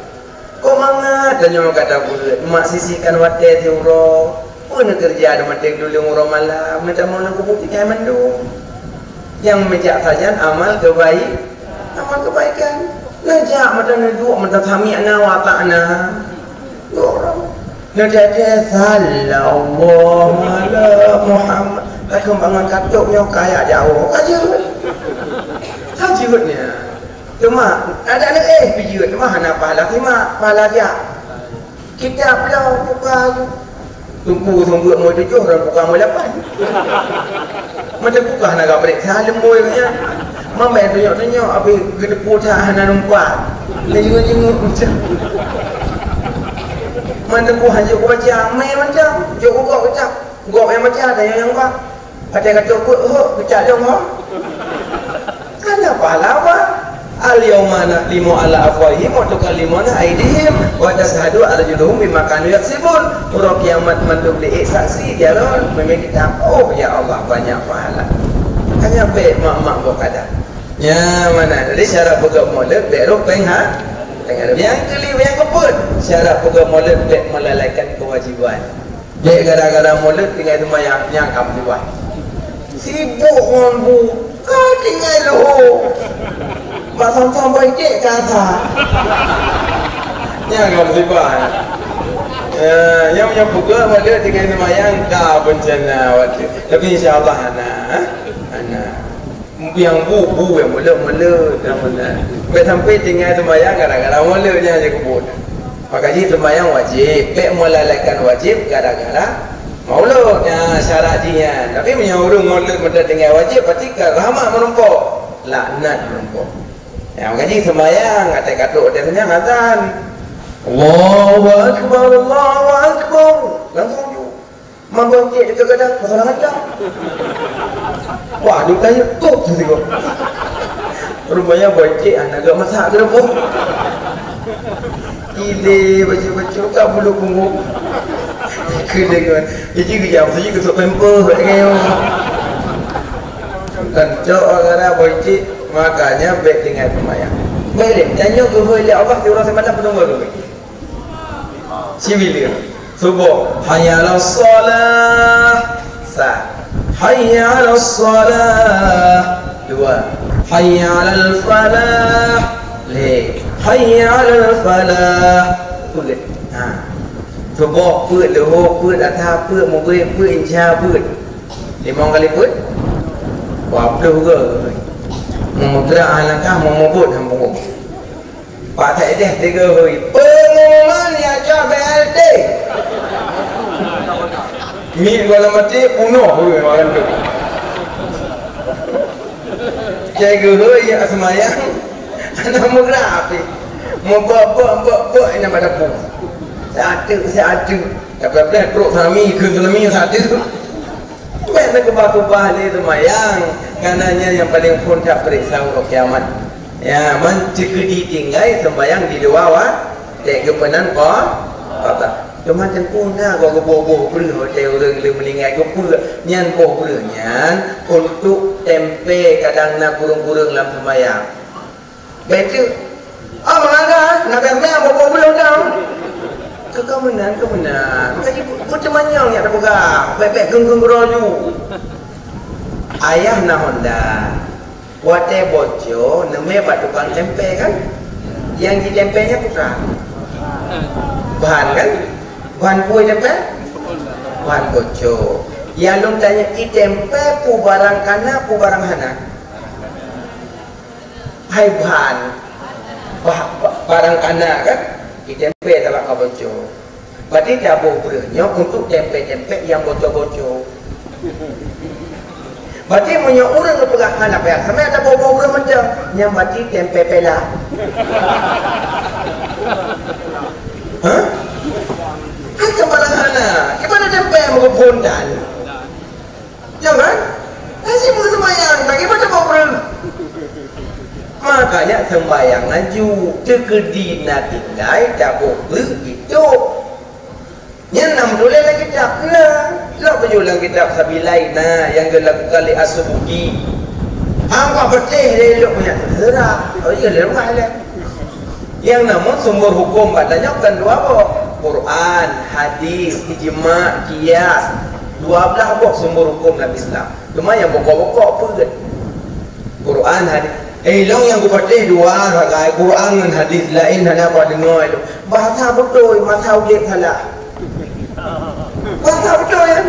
Kok mangat tanyoe ka tabeuet, mak sisihkan watèe siuroe. Peue neukeureuja di maté tuleueng uroe malam, meutamong lam kubu tinggai mandum. Nyang meujak sajan amal keubai-, amal keubaikan. Neujak mata neuduek mata sami'na wa ata'na. Dua uroe. Neutètè sallallahu ala Muhammad. Takheun bangon katôb nyoe kaya jawoe. Ka jeuet. Ka jeuet nyan. Teuma, adak lé eh, pijeuet, teuma hana pahala simak, pahala jak. Kitab lom buka tu. Teungku seumeubeuet mui tujoh, ureueng buka mui lapan. Meuteupukah na gabrek saha leumbôi nyan. Mambai tunyok-tunyok, abéh geuteupeue that hana numpat. Lé jingui-jingui macam. Meuteupukah jok kubaca, mé macam, jok kugok keucap. Gok nyang baca, tanyong nyang ba. Watèe ka trok buet, hok, peucak lom, hok. Hana pahala, bah. Al-yauma nakhtimu ala afwahihim wa tukallimuna aidihim wa tasyhadu arjuluhum bima kanu yaksibun. Uroe kiamat mandum lé ék saksi, jaroe, meumieng kitab. Oh, ya Allah, banyak pahala. Hanya bèk mak-mak boh kada. Nya, mana? Jadi, syarat peugöt mulod, bèk rôh péng ha-, péng hareuem. Nyang keulima, nyang keupeuet, syarat peugöt mulod, bèk melalaikan kewajiban. Dek gara-gara mulod tinggai seumayang, nyang ka musibah. Sibuk ngon bu, ka tinggai leuhô. Bak thon-thon boh iték ka asa. Nyang ka musibah. Ya, nyang meunyoe peugah mulod tinggai seumayang ka bencana watèe. Tapi insya Allah hana, hana. Nyang bu, bu nyang mulod-mulod, nyang mulod. Bèk sampai tinggai seumayang gara-gara mulod nyan jikubur. Maka jih seumayang wajéb, bèk melalaikan wajéb gara-gara mulod. Nyan syarat jih nyan. Tapi meunyoe ureueng mulod meuteumé tinggai wajéb, berarti ka rahmat meurumpok, laknat meurumpok. Nyan maka jih seumayang, watèe ka trok watèe seumayang azan. Allahu akbar, Allahu akbar. Langsung ju. Mambo cék dekat gadang, masalah macam. Wah, duit tanya tuh tu tiga. Rupanya boy cék anak gak masak ke dapur. Ile baju-baju kat bulu punggong. Kedengar. Jadi kejam, jadi ketuk pemper, dengan. Kan cok orang boy cék, makanya bèk tinggai seumayang. Bèk deh, tanya ke boy le Allah, si orang seumayang penuh baru. Sibileung. Suboh. Hayya 'alas shalah. Sa. Hayya 'alas shalah. Dua. Hayya 'alal falah. Lhèe. Hayya 'alal falah. Peuet. Ha. Suboh peuet, leuhô peuet, asar peuet, meugrib peuet, isya peuet. Limong kali peuet? Dua ploh geu. Meumudra hana kah, meumubot hana punggong. Pak Saideh tiga hari. Pengumuman ya cah B L T. Mi kalau mati, bunuh orang tu. Cai geuhôi ya seumayang. Anak meugra api. Mubok-bok-bok-bok ina pada pun. Satu, satu. Tapi apa trok sami, ke sami satu. Bèk na keubah-keubah lé seumayang, karena nyan nyang paleng phôn that peuriksa uroe kiamat. Ya, man ceukeudi tinggai seumayang di luwa wa-, tèk geupeunan ko-, kota. Teuma teungku na gob geuboh-boh breuh watèe ureueng lé meuninggai geupeue nyan boh breuh nyan untuk tempe kadang na kureueng-kureueng lam seumayang. Betul. Ah, mengada, nak biar-biar bawa beliau dah. Ke kau menang, kau menang. Kaji peuteumanyong yang terpegang. Baik-baik geng-geng geroju. Ayah na Honda. Watèe boco, neumè bak tukang tempe kan? Yang ditempenya bukan? Bahan kan? Bahan kue tempe? Bahan boco. Yang lôn tanya, i tempe pu barang kana, pu barang hana? Hai ban, ba-, ba-, barang kana kan? Di tempe tabak ka boco. Berarti taboh breuh nyoe untuk tempe-tempe nyang boco-boco. Berarti meunyoe ureueng geupeugah hana payah samé taboh-boh breuh macam, nyan berarti tempe pela. Hah? Hai kan barang hana, gimana tempe meugeubuntan? Ya kan? Hana sibuk seumayang, bagaimana mau breuh? Makanya sembahyang laju, teukeudi na tinggai, taboh breuh, itu. Nyan na meutuléh lam kitab, na. Lok baju lam kitab Sabilai na, yang dilakukan oleh As-Subuki. Hamba peuteh lé lok nyan, serak. Oh iya, lé rumah lé. Yang namun sumber hukum padanya bukan dua boh. Quran, hadis, ijma, qiyas. Dua belah boh sumber hukum dalam Islam. Cuma yang pokok-pokok apa? Quran, hadis. Eh, ilong yang kupatéh dua sagai, Quran ngon hadis lain hana kudeungoe ilong. Bahasa beutôi, masa udép salah. Bahasa beutôi kan?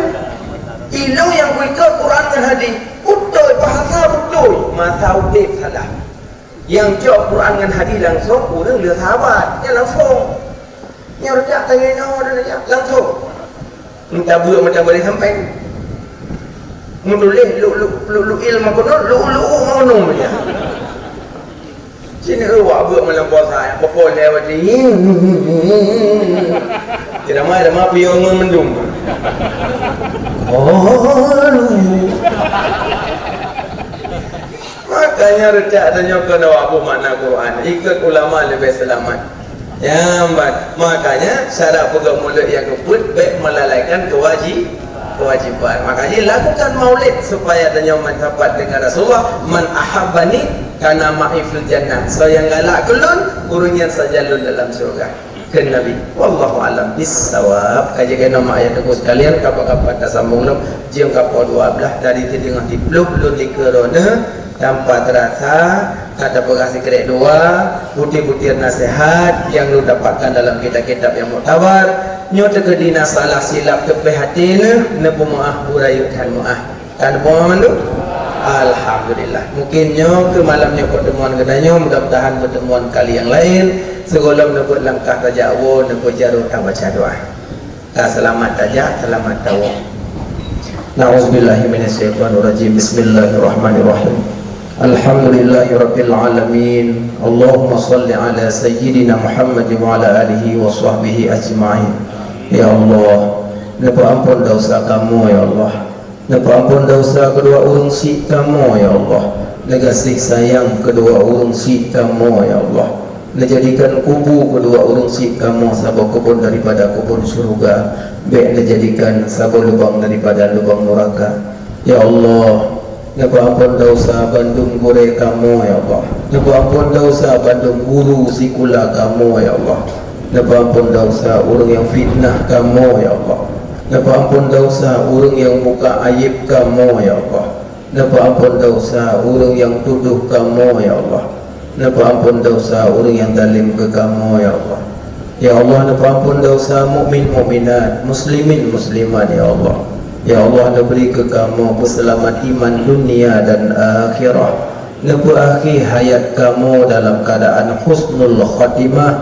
Ilong yang kuikot Quran ngon hadis. Beutôi, bahasa beutôi, masa udép salah. Nyang cok Quran ngon hadis langsong, ureueng le sahabat, nyan langsong. Nyoe rujak tanyoe inoe dan rujak langsong. Meutabeuek meutabari sampai. Meutuléh lu, lu, lu, lu ilmu kono, lu, lu, lu, lu, ya. Sini awak buat malam puasa, ya. Bapa lewat ni. Tidak mai, tidak mai, pion ngon mendung. Oh. Makanya reutak tanyoe keunoe abu makna Quran, ikut ulama leubeh seulamat. Nyan ban. Makanya syarat peugah mulod nyang keupeuet bèk melalaikan kewaji-, kewajiban. Makanya lakukan maulid supaya tanyoe meusapat dengan Rasulullah, "Man ahabbani kana ma'i fil jannah." Soe nyang galak keu lôn, ureueng nyan sajan lôn dalam syurga. Kheun Nabi. Wallahu a'lam bissawab. Ka jeuet keunoe mak ayah teungku sekalian, kapan-kapan tasambong lom. Jeuem kapoe dua belas dari teungoh tiplôh lôn di keurone tanpa terasa ka tapeugah sikrek dua, butir-butir nasihat nyang lôn dapatkan dalam kitab-kitab nyang muktabar. Nyoe teukeudi na salah silap teupeh até neuh, neupeumeu'ah, beurayeuk that meu'ah. Ka neupeue mandum? Alhamdulillah. Mungkin nyoe keu malam nyoe pertemuan geutanyoe, mudah-mudahan pertemuan kali nyang laén. Sigohlom neubeuet langkah tajak woe, neubeuet jaroe tabaca doa. Ka seulamat tajak, seulamat tawoe. Na'udzubillahi minasyaitonirrajim. Bismillahirrahmanirrahim. Alhamdulillahirabbil alamin. Allahumma shalli ala sayyidina Muhammad wa ala alihi wa sahbihi ajma'in. Ya Allah, neupeuampon desya kamoe, ya Allah. Neupeuampon desya keudua ureueng syiek kamoe, ya Allah. Neugaséh sayang keudua ureueng syiek kamoe, ya Allah. Neujadikan kubu keudua ureueng syiek kamoe saboh keubon daripada keubon syeuruga, bèk neujadikan saboh lubang daripada lubang nuraka. Ya Allah, neupeuampon desya bandum gurèe kamoe, ya Allah. Neupeuampon desya bandum guru sikula kamoe, ya Allah. Neupeuampon desya ureueng nyang fitnah kamoe, ya Allah. Neupeuampon desya ureueng nyang buka aéb kamoe, ya Allah. Neupeuampon desya ureueng nyang tudoh kamoe, ya Allah. Neupeuampon desya ureueng nyang zalém keu kamoe, ya Allah. Ya Allah, neupeuampon desya mukmin mukminat, muslimin muslimat, ya Allah. Ya Allah, neubri keu kamoe peuseulamat iman dunia dan akhirah. Neupeuakhé hayat kamoe dalam keuadaan husnul khatimah.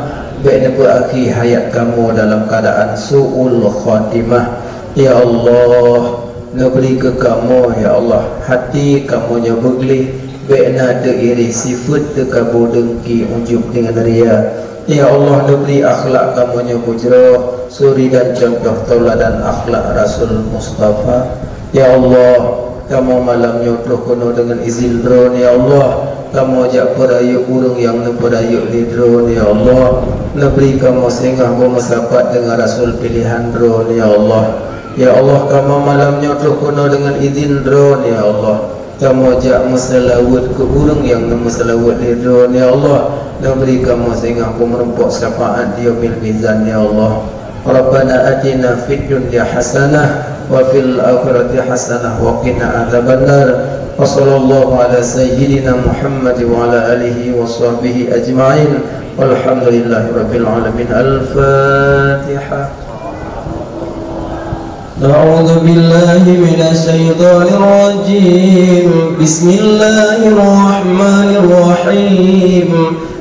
Bék neupeuakhé hayat kamoe dalam keuadaan su'ul khatimah. Ya Allah, neubri keu kamoe, ya Allah, hati kamoe nyoe beugleh, bék na teuiréh sifeuet teukabu, deungki, ujub deungon ria. Ya Allah, neubri akhlak kamoe nyoe beujroh, suri dan cuntoh teuladan akhlak Rasul Mustafa. Ya Allah, kamoe malam nyoe troh keunoe deungon izin Droeneuh, ya Allah. Kamoe jak peurayeuk ureuëng nyang neupeurayeuk lé Droeneuh, ya Allah. Neubri kamoe singoh beumeusapat deungon Rasul piléhan Droeneuh, ya Allah. Ya Allah, kamoe malam nyoe troh keunoe deungon izin Droeneuh, ya Allah. Kamoe jak meuseulaweuet keu ureuëng nyang neumeuseulaweuet lé Droeneuh, ya Allah. Neubri kamoe singoh beumeurumpok syafaat di Yaumil Mizan, ya Allah. Rabbana atina fid dunya hasanah wa fil akhirati hasanah wa qina adzabannar. Wa sallallahu ala sayyidina Muhammad wa ala alihi wa sahbihi ajma'in. Walhamdulillahi rabbil alamin. Al-Fatihah. أعوذ بالله من الشيطان الرجيم. بسم الله الرحمن الرحيم.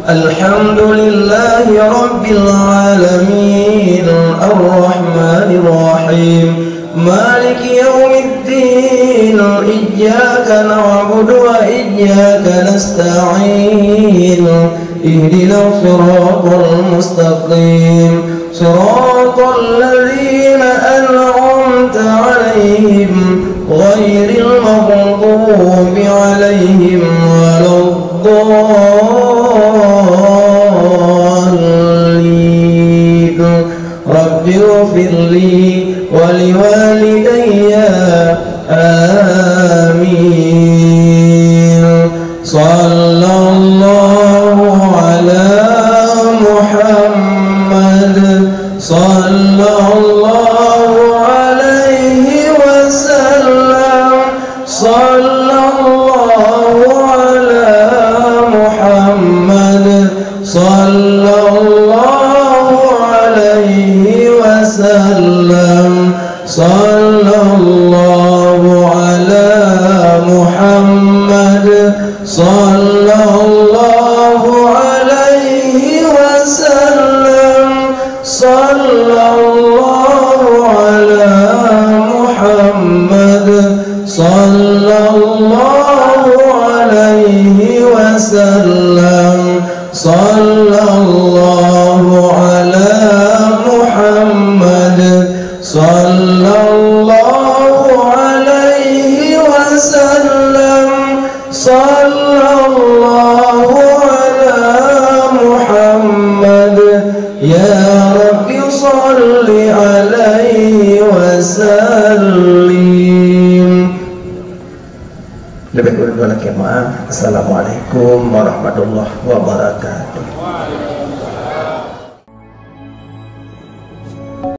الحمد لله رب العالمين. الرحمن الرحيم. مالك يوم الدين. إياك نعبد وإياك نستعين. اهدنا الصراط المستقيم. صراط الذين أنعمت عليهم غير المغضوب عليهم ولا الضالين. رب اغفر لي ولوالدي. آمين. صلى الله على محمد. صلى الله عليه وسلم. صلى الله على محمد. صلى الله عليه وسلم. صلى الله على محمد. صلى الله عليه وسلم. صلى الله على محمد. صلى الله عليه وسلم. صلى الله على محمد. صلى الله عليه وسلم. صلى الله على محمد. يا رب صل عليه وسلم. Leubeh kureueng lôn lakée meu'ah. Assalamualaikum warahmatullahi wabarakatuh.